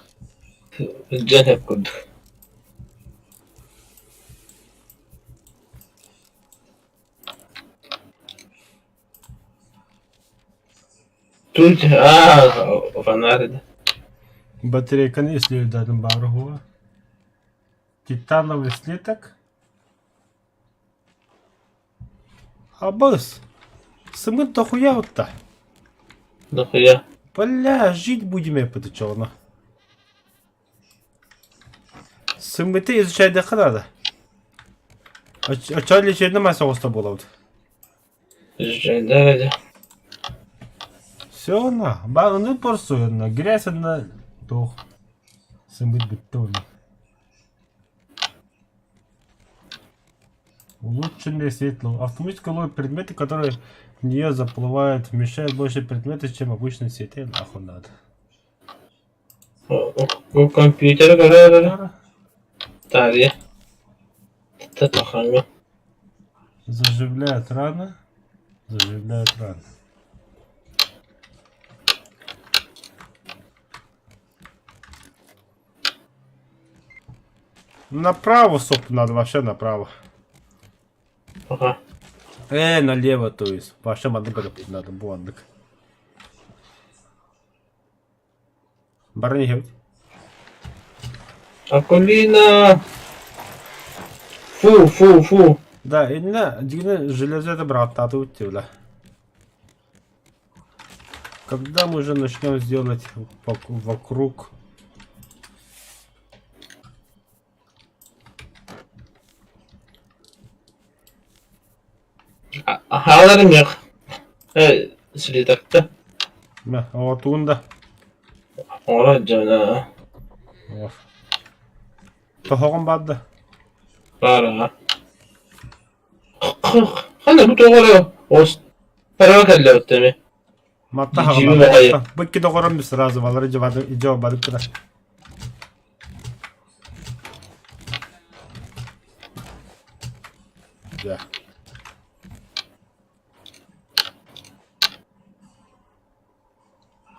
дьэн курдук. Тут аа фонарь. Батарейканы исследователь баар Титановый слиток. Абыс. Сымыт дохуя вот-то. Дохуя. Бля, жить будем я подучал. Сымыты изучать да надо. А чё лечебный мастер буолабыт? Изучать, да, да. Все на, ба, ну порсуйна, грязь на туох. Сымыт бүттэ уонна. Улучшенное светло. Автоматически ловит предметы, которые в нее заплывают, вмещает больше предметов, чем обычные сети. Нахуй надо. Компьютер көрөр Тария. Татахами. Заживляет раны. Заживляет раны. Направо, собственно, надо вообще направо. Ага. Налево, то есть. Вообще маннык надо, буаннык. Барни хевт. Акулина. Фу, фу, фу. Да, инна, дигне железо это брат, тату бля. Когда мы уже начнем сделать вокруг? Хааларым yok. Слитокта. Мә, отуында. Ора жана. Тоһоҕун баадда. Бара. Хана бу тоҕоро ос парава кэллэбиттеми. Матта Дьиби баҕайы. Быкки доҕором сразу балары жабады жо бадык кыда. Да.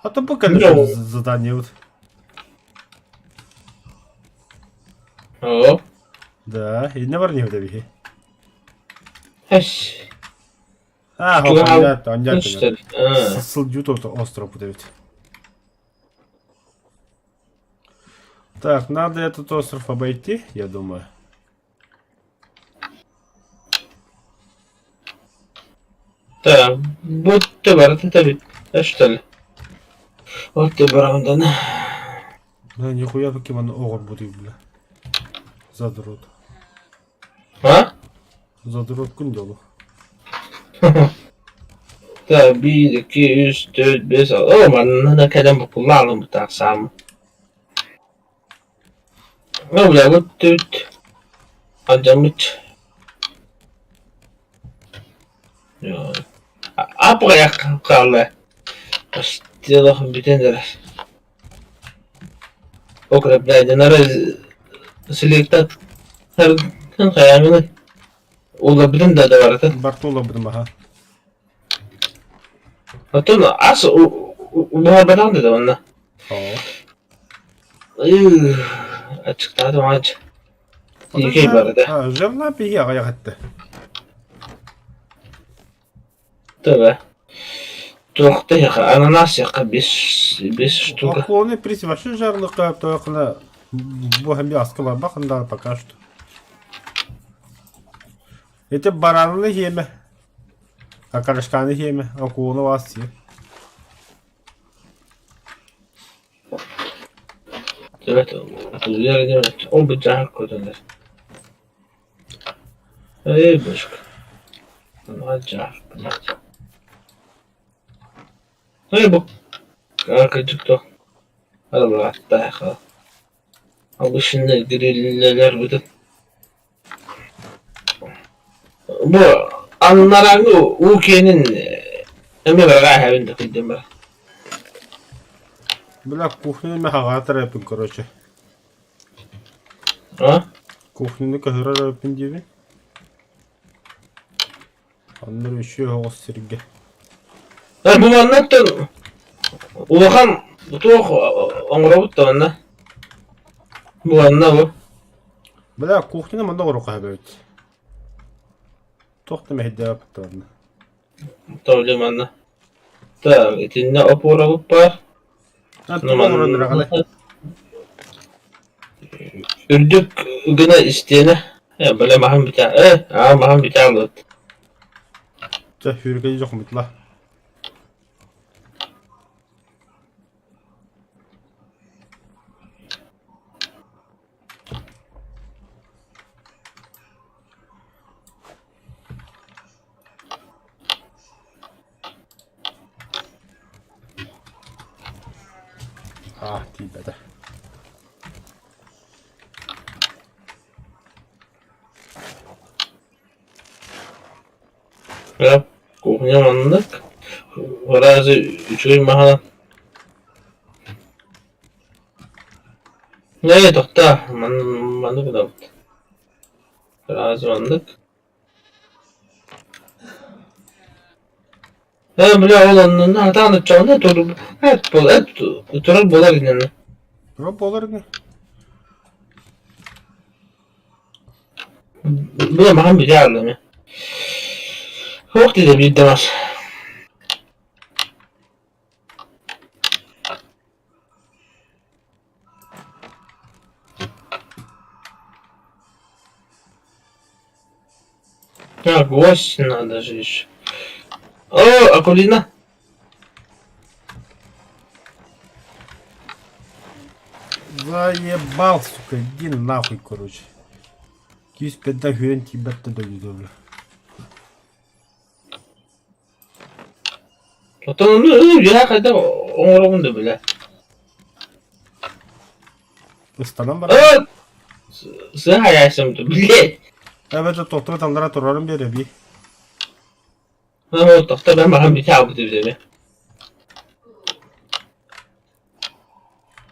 А то бу кэлэр задание вот. О. Да, инне бар не биһи. Эс. А, понятно, понятно. Сылдьут остров будет. Так, надо этот остров обойти, я думаю. Так, будто барыта бит, что ли? Вот ты барамдан. Да, нихуя покемон оҕор бутый, бля. Задрот. А? Задрот күн дьолу. Так, 1, 2, 3, 4, 5, 6. О, манна кэлэн буккуллаалым бутаахсаам. О, бля, вот тут алдьаммыт. Аппаҕайах хаалла. Астыалах бүтэн эрэр. Укрепляйденара селектат хайаамыны уларбытын да барытын. Барты уларбытым аха. Оттон ас буһарбатах да онно. Оо. Ачыктаатым ач. Тиикэй барыта. Жевна пиһи аҕыйах этте. Төбө. Туохта яха ананас яха бес бес штука. Охлоны приз вообще жарлыка тоқына бу хэмби аска барбахында пока что. Эти баранны хеме. Окорочканы хеме, акуланы вас сие. Ол быдьаах көтөллөр. Эй, башка. Эй, бу. Кырдьык Аллааттаах. Обычно гриллэлэр бытын. Бу аннараҥҥы уу киэнин эмиэ барҕаа эһэбин да кыйдым бар. Бля, кухняны мин хаҕаатар эппин, короче. А? Кухняны көһөрөр эппин диибин. Оннор үчүгэй оҕус сиргэ. Бу маннаттан улахан туох оҥоробут да манна. Бу манна бу. Бля, кухняны манна оҥоруохха сөп эбит. Туох да мэһэйдээбэппит да манна. Тоҕо манна. Так, итиннэ опорабыт баар. А, тугу оҥорон эрэҕиний? Үрдүк гына истиэнэ. Э, бля, маһым бүтэ. Э, аа, маһым бүтэ алыт. Чэ, сүүрүкэйи дьохумутла. Аа, тиийбэтэ. Э, кухня маннык. Разве үчүгэй маһынан Ээ, тохтоо, маннык гынабыт. Разве маннык? Ээ, бля, ол оннун хатаан оччоҕуна тур эт буол эт турар буолар иннинэ. Турар буолар ини. Бля, маһын бүтэ хаалла эмиэ. Суох диэтэ биирдэ мас. А, гвоздь надо же еще. О, Акулина. Заебал, сука, иди нахуй, короче. Кис пятда хүрэн тиийбэт да дойду бля. Оттон ону үөһэ хайдах оҥоробун да билэ. Ыстанан баран. О, сыа хайаайсам блядь. Эбэтэр тохтуу таллара турарын биэрэбий. О, тохто бэм баһан бүтэ аабыт эбит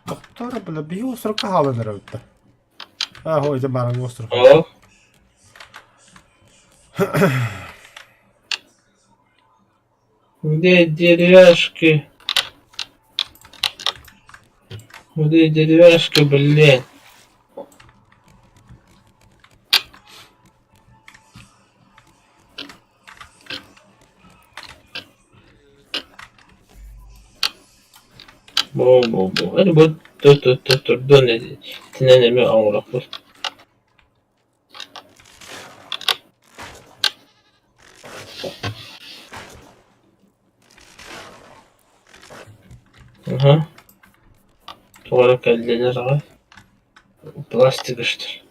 Тохтоор, бля, биһи островка хаалан эрэбит да. Аа, ой, ити бараҥҥа остров. О. Где деревяшки? Вот эти деревяшка, блин. Бу-бу-бу. Это будет турдун итинэн эмиэ оҥоруохпут. Аһа. Тоҕо эрэ кэллилэр аҕай. Пластик что ли?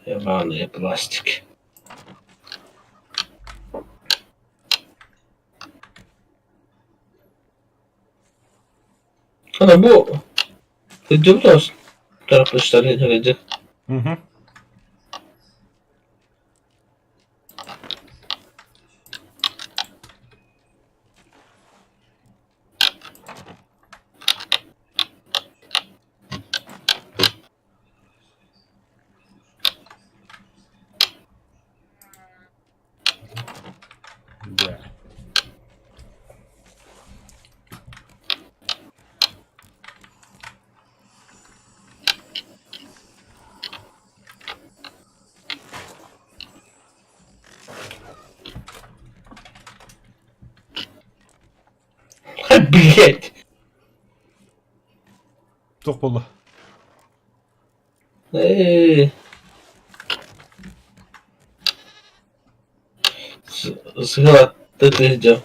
Ебаный пластик. Ана бу сылдьыбыт тараппыттары сылдьы. Угу. Да. Блять! Туох буолла? Ээ. Сыһыатта сылдьар.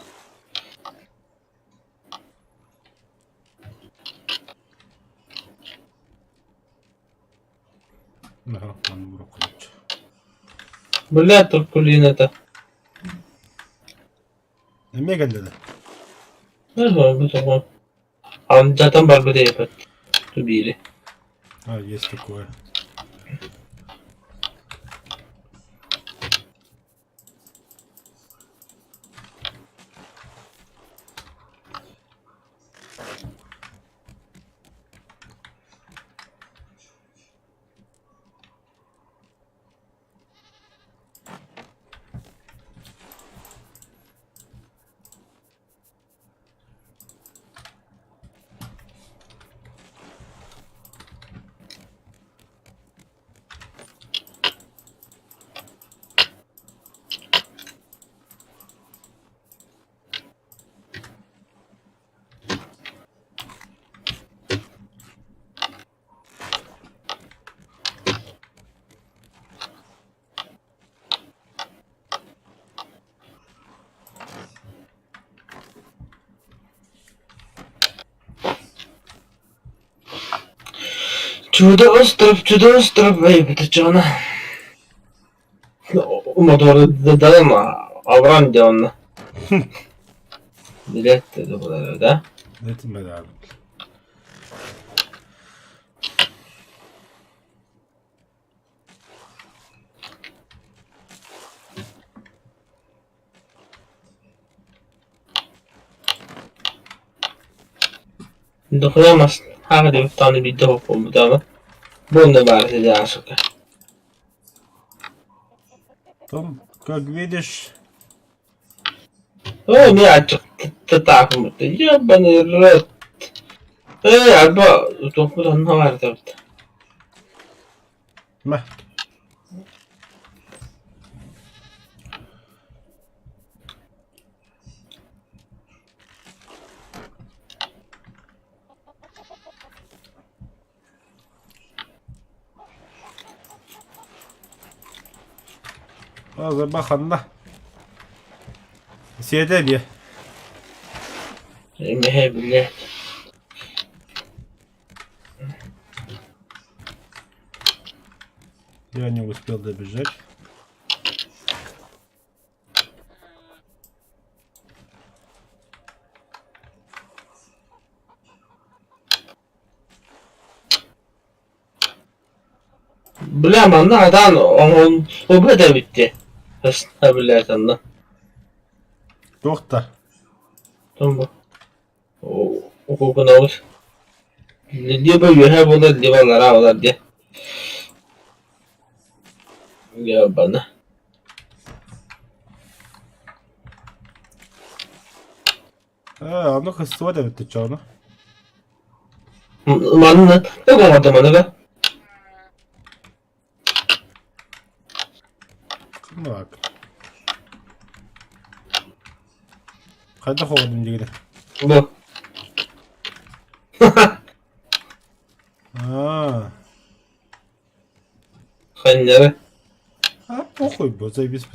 Ага, манна уруок Бля, туркулината. Эмиэ кэллэ да? Алдьатан барбыт эбит биири. А, есть такое. Чудо-остров, чудо-остров, эйбит очоҕуна Мотордадан абыран дьэ онно Билээт да Этимэ Дохуя мас хааҕа диэбит даҕаны биирдэ оһох буолбутааҕа. Бу онно баар этэ сука. Том, как видишь, Оо, эмиэ аччыктаатым Ебаный рот. Ээ, арба утуохпут онно баар эбит. Мэ. Ханна? Сиэтэ диэ. Эмиэ билэ. Я не успел добежать. Бля, манна хатаан оҥоһуллубат эбит дии. Блядь, онно. Туох да? Укукунабыт. Либо үөһэ буолар, либо аллараа буолар диye. Ебана. Ээ, ону кыстыбат эбит оччоҕуна. Манна да маныга. Ханнык? Хайдах оҕодум диигин? Бу. Аа. Ханнары. А похуй бо, заебись.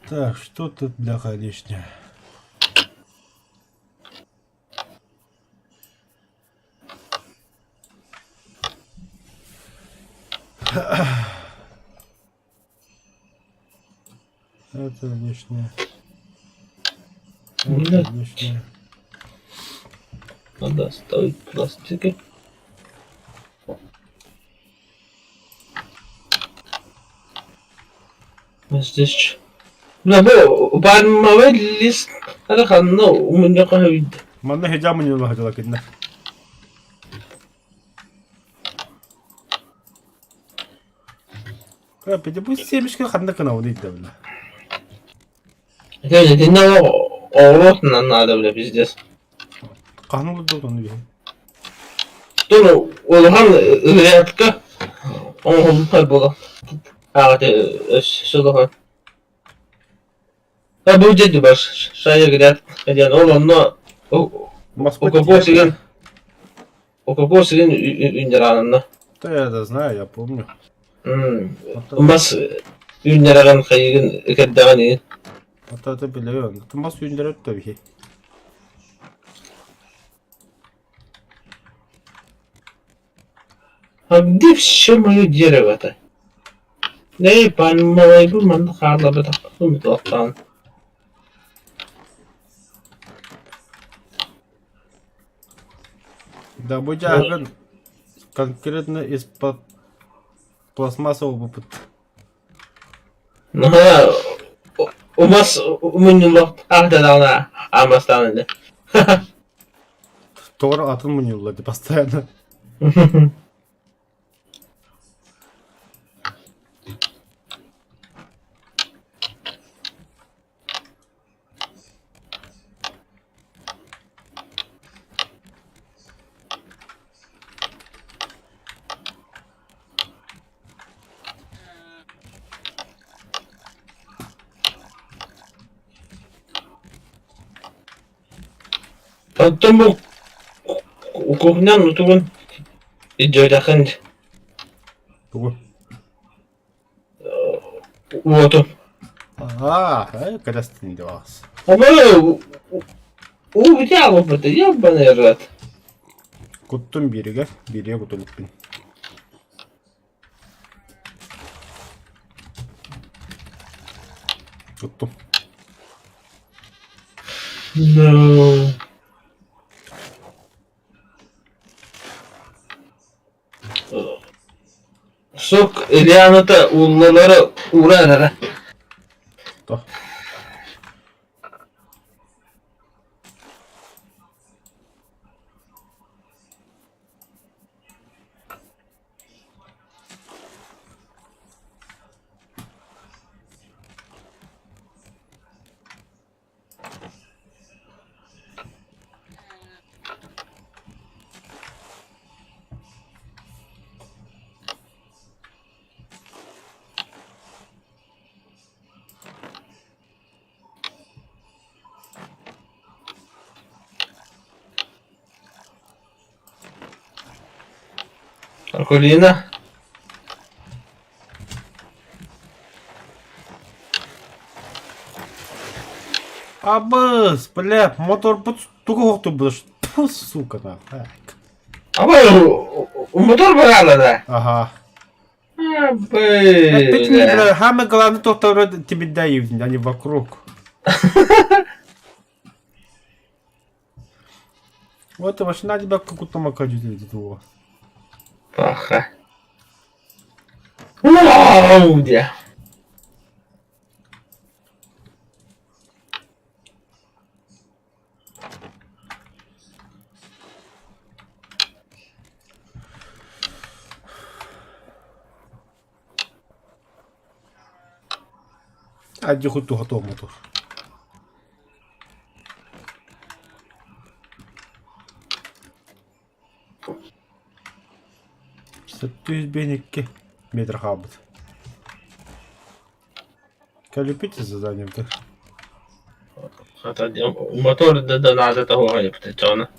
Так, что тут, бляха, лишнее? Это лишнее. Это лишнее. Надо оставить пластики. Здесь. Бля, бу пальмовый лист ханна умунньахха сөбүйдэ. Манна хижа мунньулла сылдьала кинилэр. Капец, бу семечки ханна гынабын ыйда бля. Дьэ, итиннэ оҕуруот наада бля пиздец. Хаһан олордубут ону биһи? Тур улахан ырыатка оҥоһуллар буолан аҕата өссө улахан. А бу дьэ бар шая гряд диэн ол онно Москва укокосигин укокосигин үүннэр Да я это знаю, я помню. Мас үүннэрэҕин хайыгын кэрдэҕин иһин. Вот это билэбин. Мас үүннэрэр да биһи. А где все мое дерево-то? Эй, пальмовый бу манна хаалларбатахпын туохтаан. Да бу дьааһыгын конкретно из-под пластмассового опыт. Наһаа умас мунньуллуохтаах даҕаны аамастаан ини. Тоҕо атын мунньуллар постоянно. Оттон бу кухням утугун илдьибэтэххин Тугу? уоту. Аа, кэлэстин диэҕэс. Ама уу битэ ебаный рот. Куттум бииригэр, бииригэ кутулуппун. Куттум. No. Сук Ильяната ууллалара ууран эрэ. То. Акулина. Абыс, бля, мотор тугу хоқту Тьфу, сука, нахуй. Аба мотор барала да. Ага. Опять бля, самое главное то, что тебе дают, а не вокруг. Вот и машина тебя как будто макаджу этого. Паха. Вау, где? Адьи хоть готов мотор. 752 метр хаалбыт. Кэлиппит заданием-то. Хата мотор да да надо того эбит дьоно.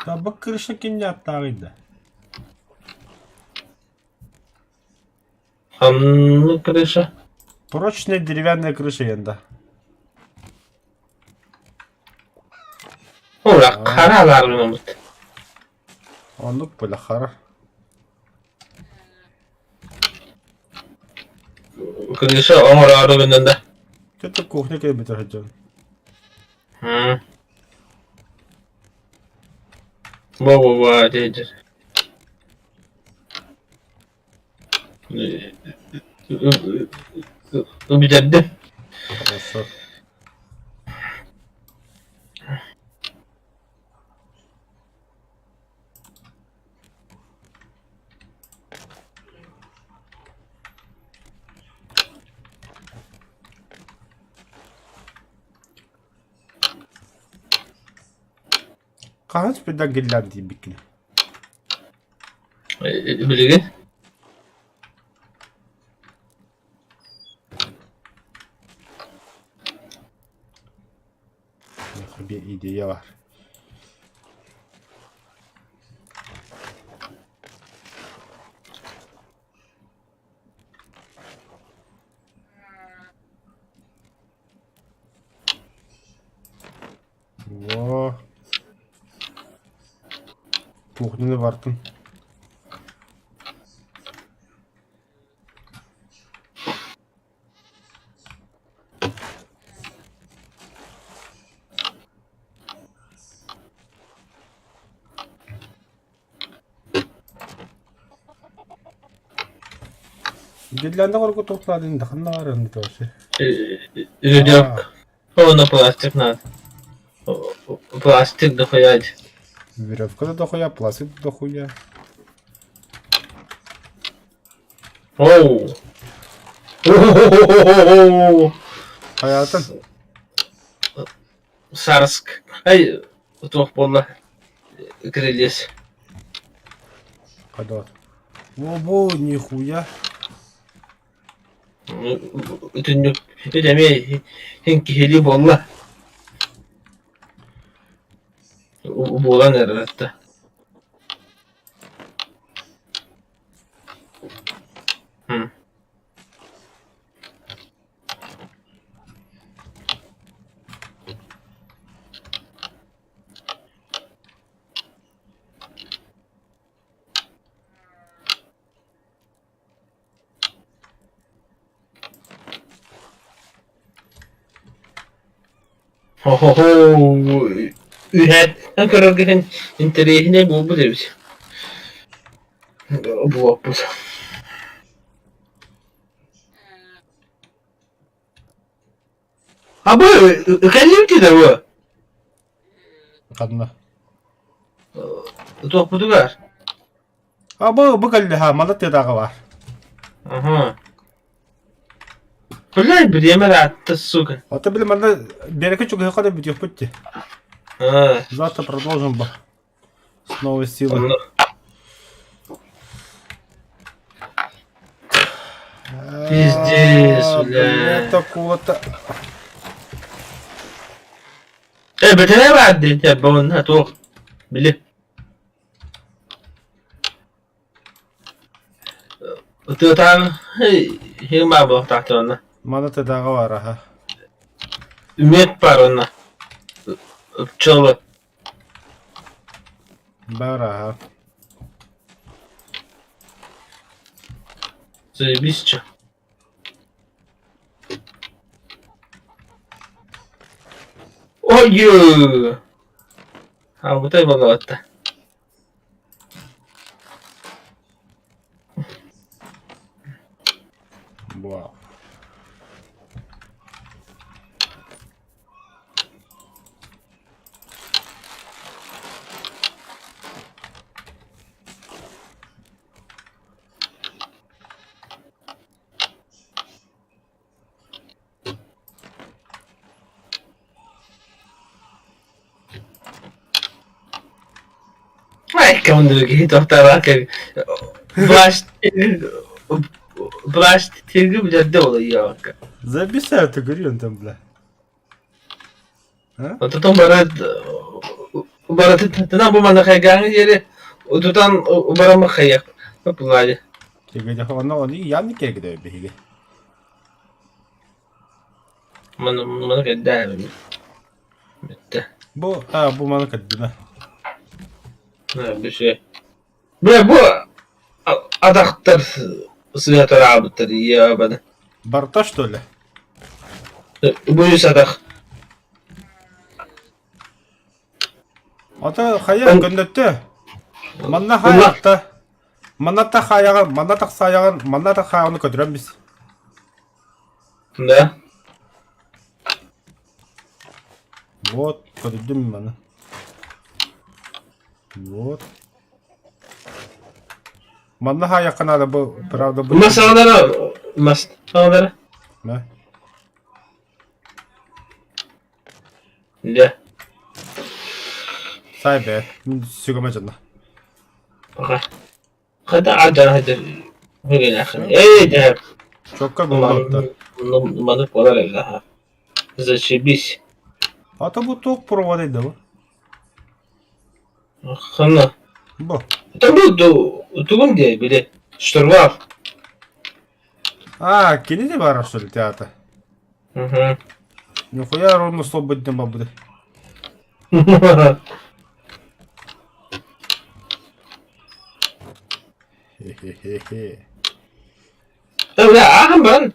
Табак крыша кимне аттааҕый да? Ханнык крыша? Прочная деревянная крыша янда. Ура, хара алаарбын Оннук была хара. Крыша оҥороору гынан да. Kötü кухня кэлбитэ сылдьан. Во-во-во, дедер. Бүтэрдим. Хорошо. Хаһан спидак гиллаан тиийбиккин? Билигин Bir идея бар. Во. Кухняны бартын. Гирлянда корку туохтаадын да ханна баар вообще. Жидок. О, на пластик надо. Пластик дохуя. Веревка да дохуя, пластик да дохуя. Оу. О-о-о-о-о-о. Хайатын. Сарск. Ай, туох буолла? Крылес. Хадот. Во-во, нихуя. Түннүк эмиэ син киһилии буолла. Буолан эрэр да. Хо-хо-хо, үһэттэн көрөргүтүн интэриэһинэй буолбут эбит. Буолбут. А бу кэллибит бу? Ханна? Туохпутугар? А бу бу кэллэ ха, мала тыадаҕа баар. Аха. Блядь, бириэмэ ыраатта, сука. Ото били манна биэрэкэ чугаһыахха да бүтүөхпүт дии. А, Завтра продолжим ба. С новой силой. онно Пиздец, А, бля. Бля, такого-то. Э, бэтэрээ баар диэн буонна туох били Тыатааҕы иһин баар буолуохтаахтар онно. Маны тыадаҕа баар аха. Мүөт баар онно. Пчелы. Баар аха. Заебись чё. Ой! Хаалбытай буоллаҕытта. Вау. Кому киһи Плащ плащ тирги билэрдэ олойуока. Записай, ты говори, он там, бля. А? Ототон барат барат бу манна хайгааҥы диэри утутан барама хайак пылади. Тигэ онно оны ян кергде биһиги. Маны маны кэрдээбин. Бүттэ. Бу а бу маны кэрдинэ. Бүсү. Бля бу атахтар сыатараабыттар иябаны. Барта что ли? Бу үс атах. Ата хайа көннөттө. Манна хайатта. Манна та хаяҕын, манна тахсаайаҕын, манна тахсааҕын көтүрэн бис. Да. Вот, көрдүм маны. Вот. Манна хаайахха наада бу, правда бу. Мас аҕалара, мас аҕалара. Да. Да. Сай бэ, сүгөмө дьонно. Аха. Хата алдьархайдар Эй, дьэ, Чокка буолуохта. Маны буолар эллаха. Зашибись. Ата бу туох проводай да бу? Ханна. Бу. Там бу тугун диye били. Штурвал. А, кини де бар что ли театр? Угу. Нихуя ровно свободен бабы. Хе-хе-хе-хе. Ааһан баран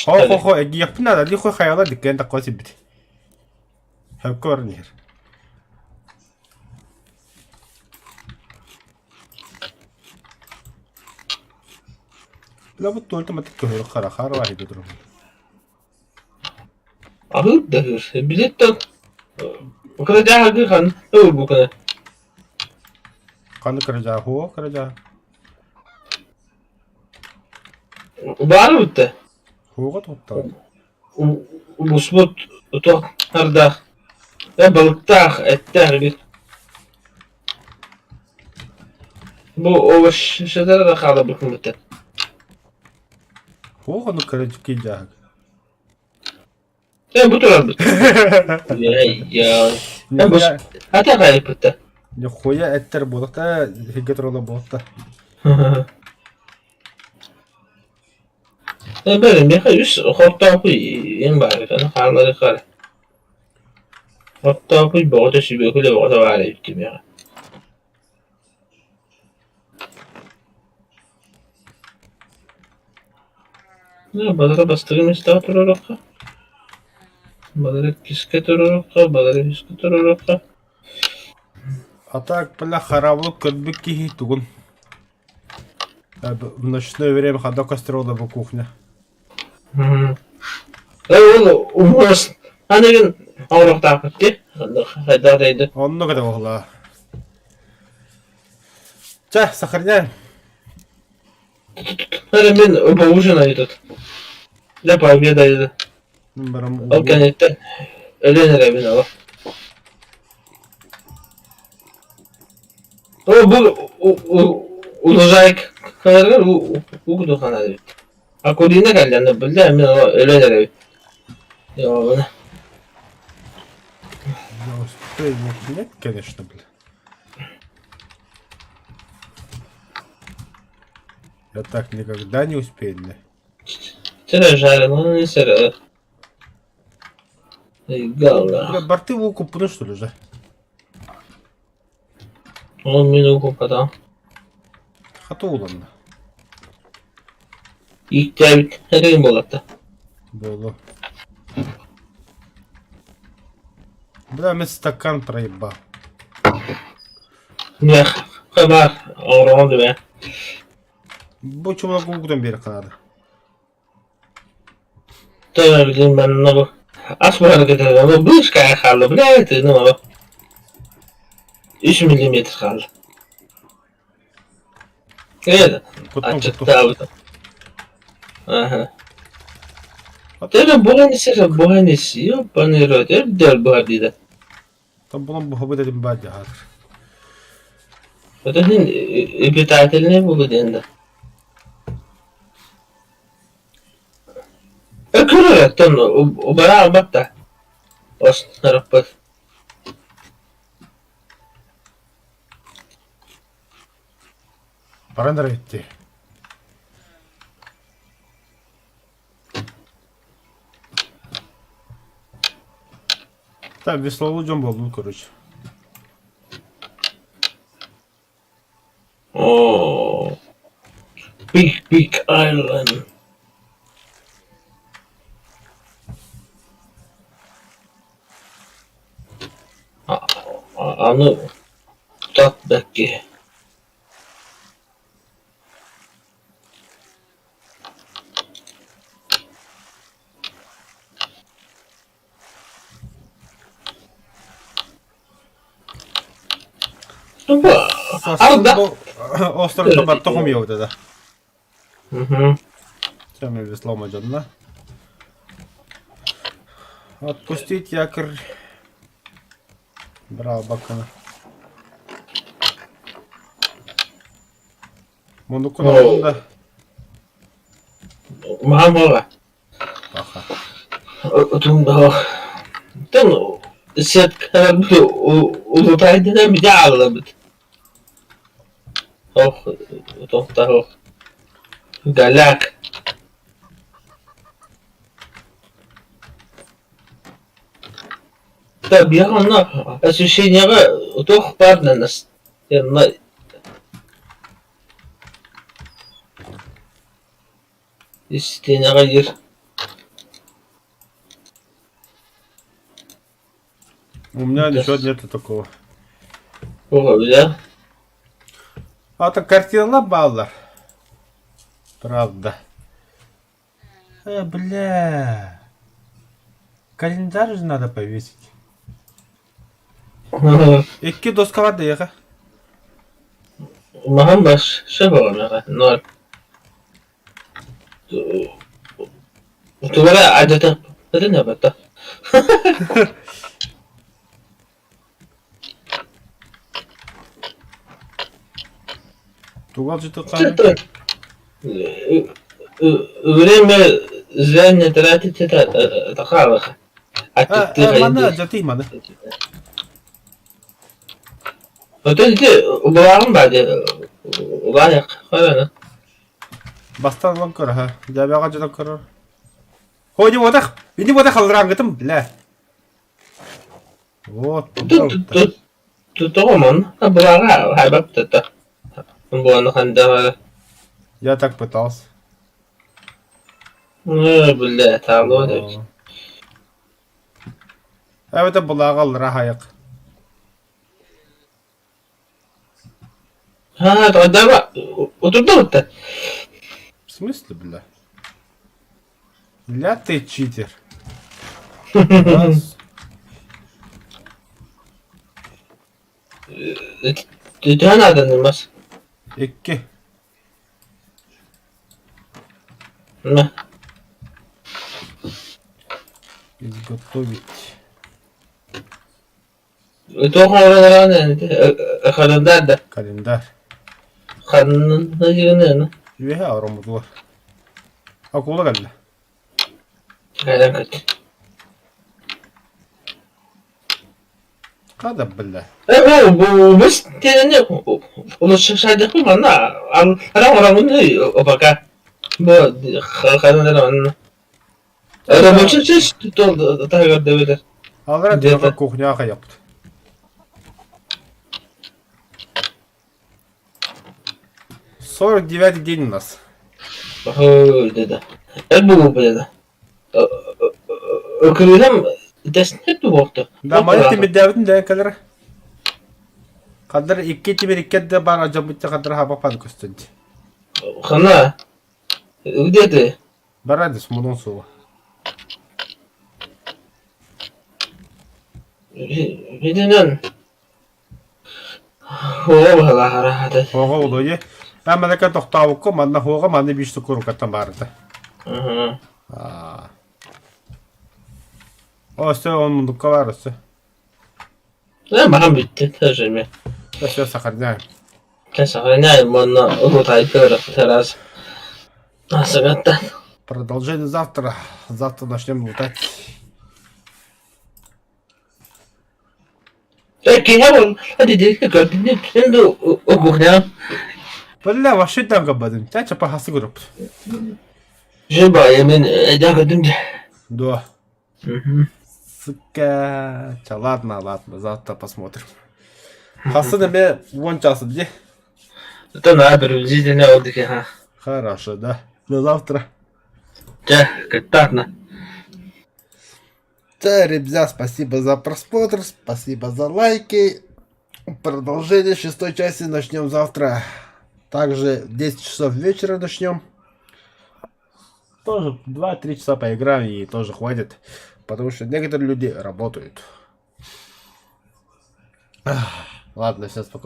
Хо-хо-хо, эгиэхпин наада, лихуй хайала диккэн такко сибит. Хөккө баран иһэр. Бля, бу туолта матык көһөрө хара хара баһыйда турар. Аһыыр да аһыыр. Билеттен кырадьааһыгы хан ылбукана. Ханны кырадьаа хуо кырадьаа. Баары бутта. Хуоҕа туттаҕа. Буспут туохтардаах, балыктаах, эттээх эбит. Бу овощтара да хаалбыккын бутта. Хуох ону кырадьыккый дьааһык. Э, бу турарбыт. Я Ата хайыппытта. Нихуя эттер буолта, хигге турала буолта. Э, бәрі меха үс хортоопуй ең баар аны хааллары хара. Хортоопуй боҕото сүбүөкүлэ боҕото баар эбит меха. Бадара бастакы миэстэҕэ туруорукка, бадара иккискэ туруорукка, бадара үһүскэ туруорукка А так, бля, хараабылык көрбүт киһи тугун В ночное время хода кострола бу кухня. Ол умуос аныгын оҥоруохтаахпыт дии хайдах дайды Оннук этэ буолла. Чэ, сохраняем. Эрэ мин поужинаю тут. Для пообедаю. Барам Ол кэнниттэн өлөн эрэбин ол. О бу улужайк каларгар уу ханар эбит. Акулина кэллэнэ биллэ мин өлөн эрэбин. Йообуна. Я успею, нет, конечно, бля. Я так никогда не успею, бля. Сэрэ жареный сэрэ. Гала. Бля, борты выкупны, что ли, же? Он мин укупата. Хата уланна. Ииктээбит эрин буолатта. Буолу. Бля, мен стакан проебал. Миэх хабар оҥороҕун дыбэ. Бу чумак угутан биэр канада. Тоҕо билин манна бу ас буһар кытары бу быыс хаалла бля тыыным оҕо. Үс миллиметр хаалла. Ээ, Куттум куттум. аччыктаабыта. Аха. Тере буһан исер буһан ис, ёбаный рот, эрдэр буһар диде. Там булан буһабыт этим баар дьаһаатыр. Оттон питательнай буолуо диэн да. Көрөр оттон убара албат да. Оснараппыт. Баран эрэ Так, веслолуу дьон буоллун, короче. Оо, Big Big Island. Аны тат бэкки. Сарсын островка барта хомуйабыт да. Сами весло дьонно. Отпустить якорь. Брал бакана. Муннуккун оҕолун да? Маһам буола. Аха. Утум Тон сеткаларбыт улутаайдына бите ааллабыт. Ох, тохтоох. Голяк. Да, биһиэхэ онно ощущениеҕа туох баар Истиэнэҕэ диир У меня ничего нету такого. Оҕо А то картиналар бааллар. Правда. Бля. Календарь же надо повесить. Икки доскаҕа диэхэ. Маһым бас сөп оҕо ноль. Тугу эрэ алдьатыахпытын эбэтэ. Тугу алдьатыахханый? Время зря не тратить это хаалаха. Манна алдьатый маны. Отон ити убалааҕым баа дии убаайах хайана. Бастаан ылан көр аһа. Дьээбэҕэ дьонон көрөр. Хо ини буотах, ини буотах алларааҥҥытым, бля. Вот, Тутоҕомон былааҕа хайбат тата. Буону хандаҕа. Я так пытался. Ну, бля, таалуо Эбэтэр былааҕа аллараа хайах. Ха, тогда утурдубут В смысле, бля? Бля, ты читер. Раз. Төһөн аданымас? Икки. На. Изготовить. Туох оҥорон календарь да? Календарь. Ханна Үөһэ ороммутугар. Акула кэллэ. Кэлэн кэт. Хада бля. Бу тиэнэ улучшайдахпын манна ара оромун пока бу ханна онно Рабочий таһыгар да Аллара дьиэҕэ кухняҕа хайаппыт. 49-й день у нас. Да. Это Кырыһым тэснэ туохта. Да, маны тимирдээбитин да кэлэр. Хаддар икки тимир икки да бар ажабытта хаддар хаба пан көстөн. Хана. Где ты? Барады смудун сула. Видинен. Хуоҕа быһалаах Хуоҕа улуйа. Амалака тохтообукка манна хуоҕа манна биир суккурукаттан баарыта. Өссө он мундукка бар өссө. Э, махан бүттэ, тоже Все сохраняем. Чэ, сохраняем уонна лутайдыыр раз. Сагаттан. Продолжение завтра. Завтра начнем лутать. Бля, вообще там габадым. Чача пахасы групп. Жиба, мен көрдүм дии. Да. Сука. Ча, ладно, ладно, завтра посмотрим. Хасы неме 10 часы где? Это на приблизительно отдыхе, ха. Хорошо, да. До завтра. Чэ, кыттаатна. Да, ребят, спасибо за просмотр, спасибо за лайки. Продолжение шестой части начнем завтра. Также в 10 часов вечера начнем. Тоже 2-3 часа поиграем, и тоже хватит. Потому что некоторые люди работают. Ладно, все, спокойно.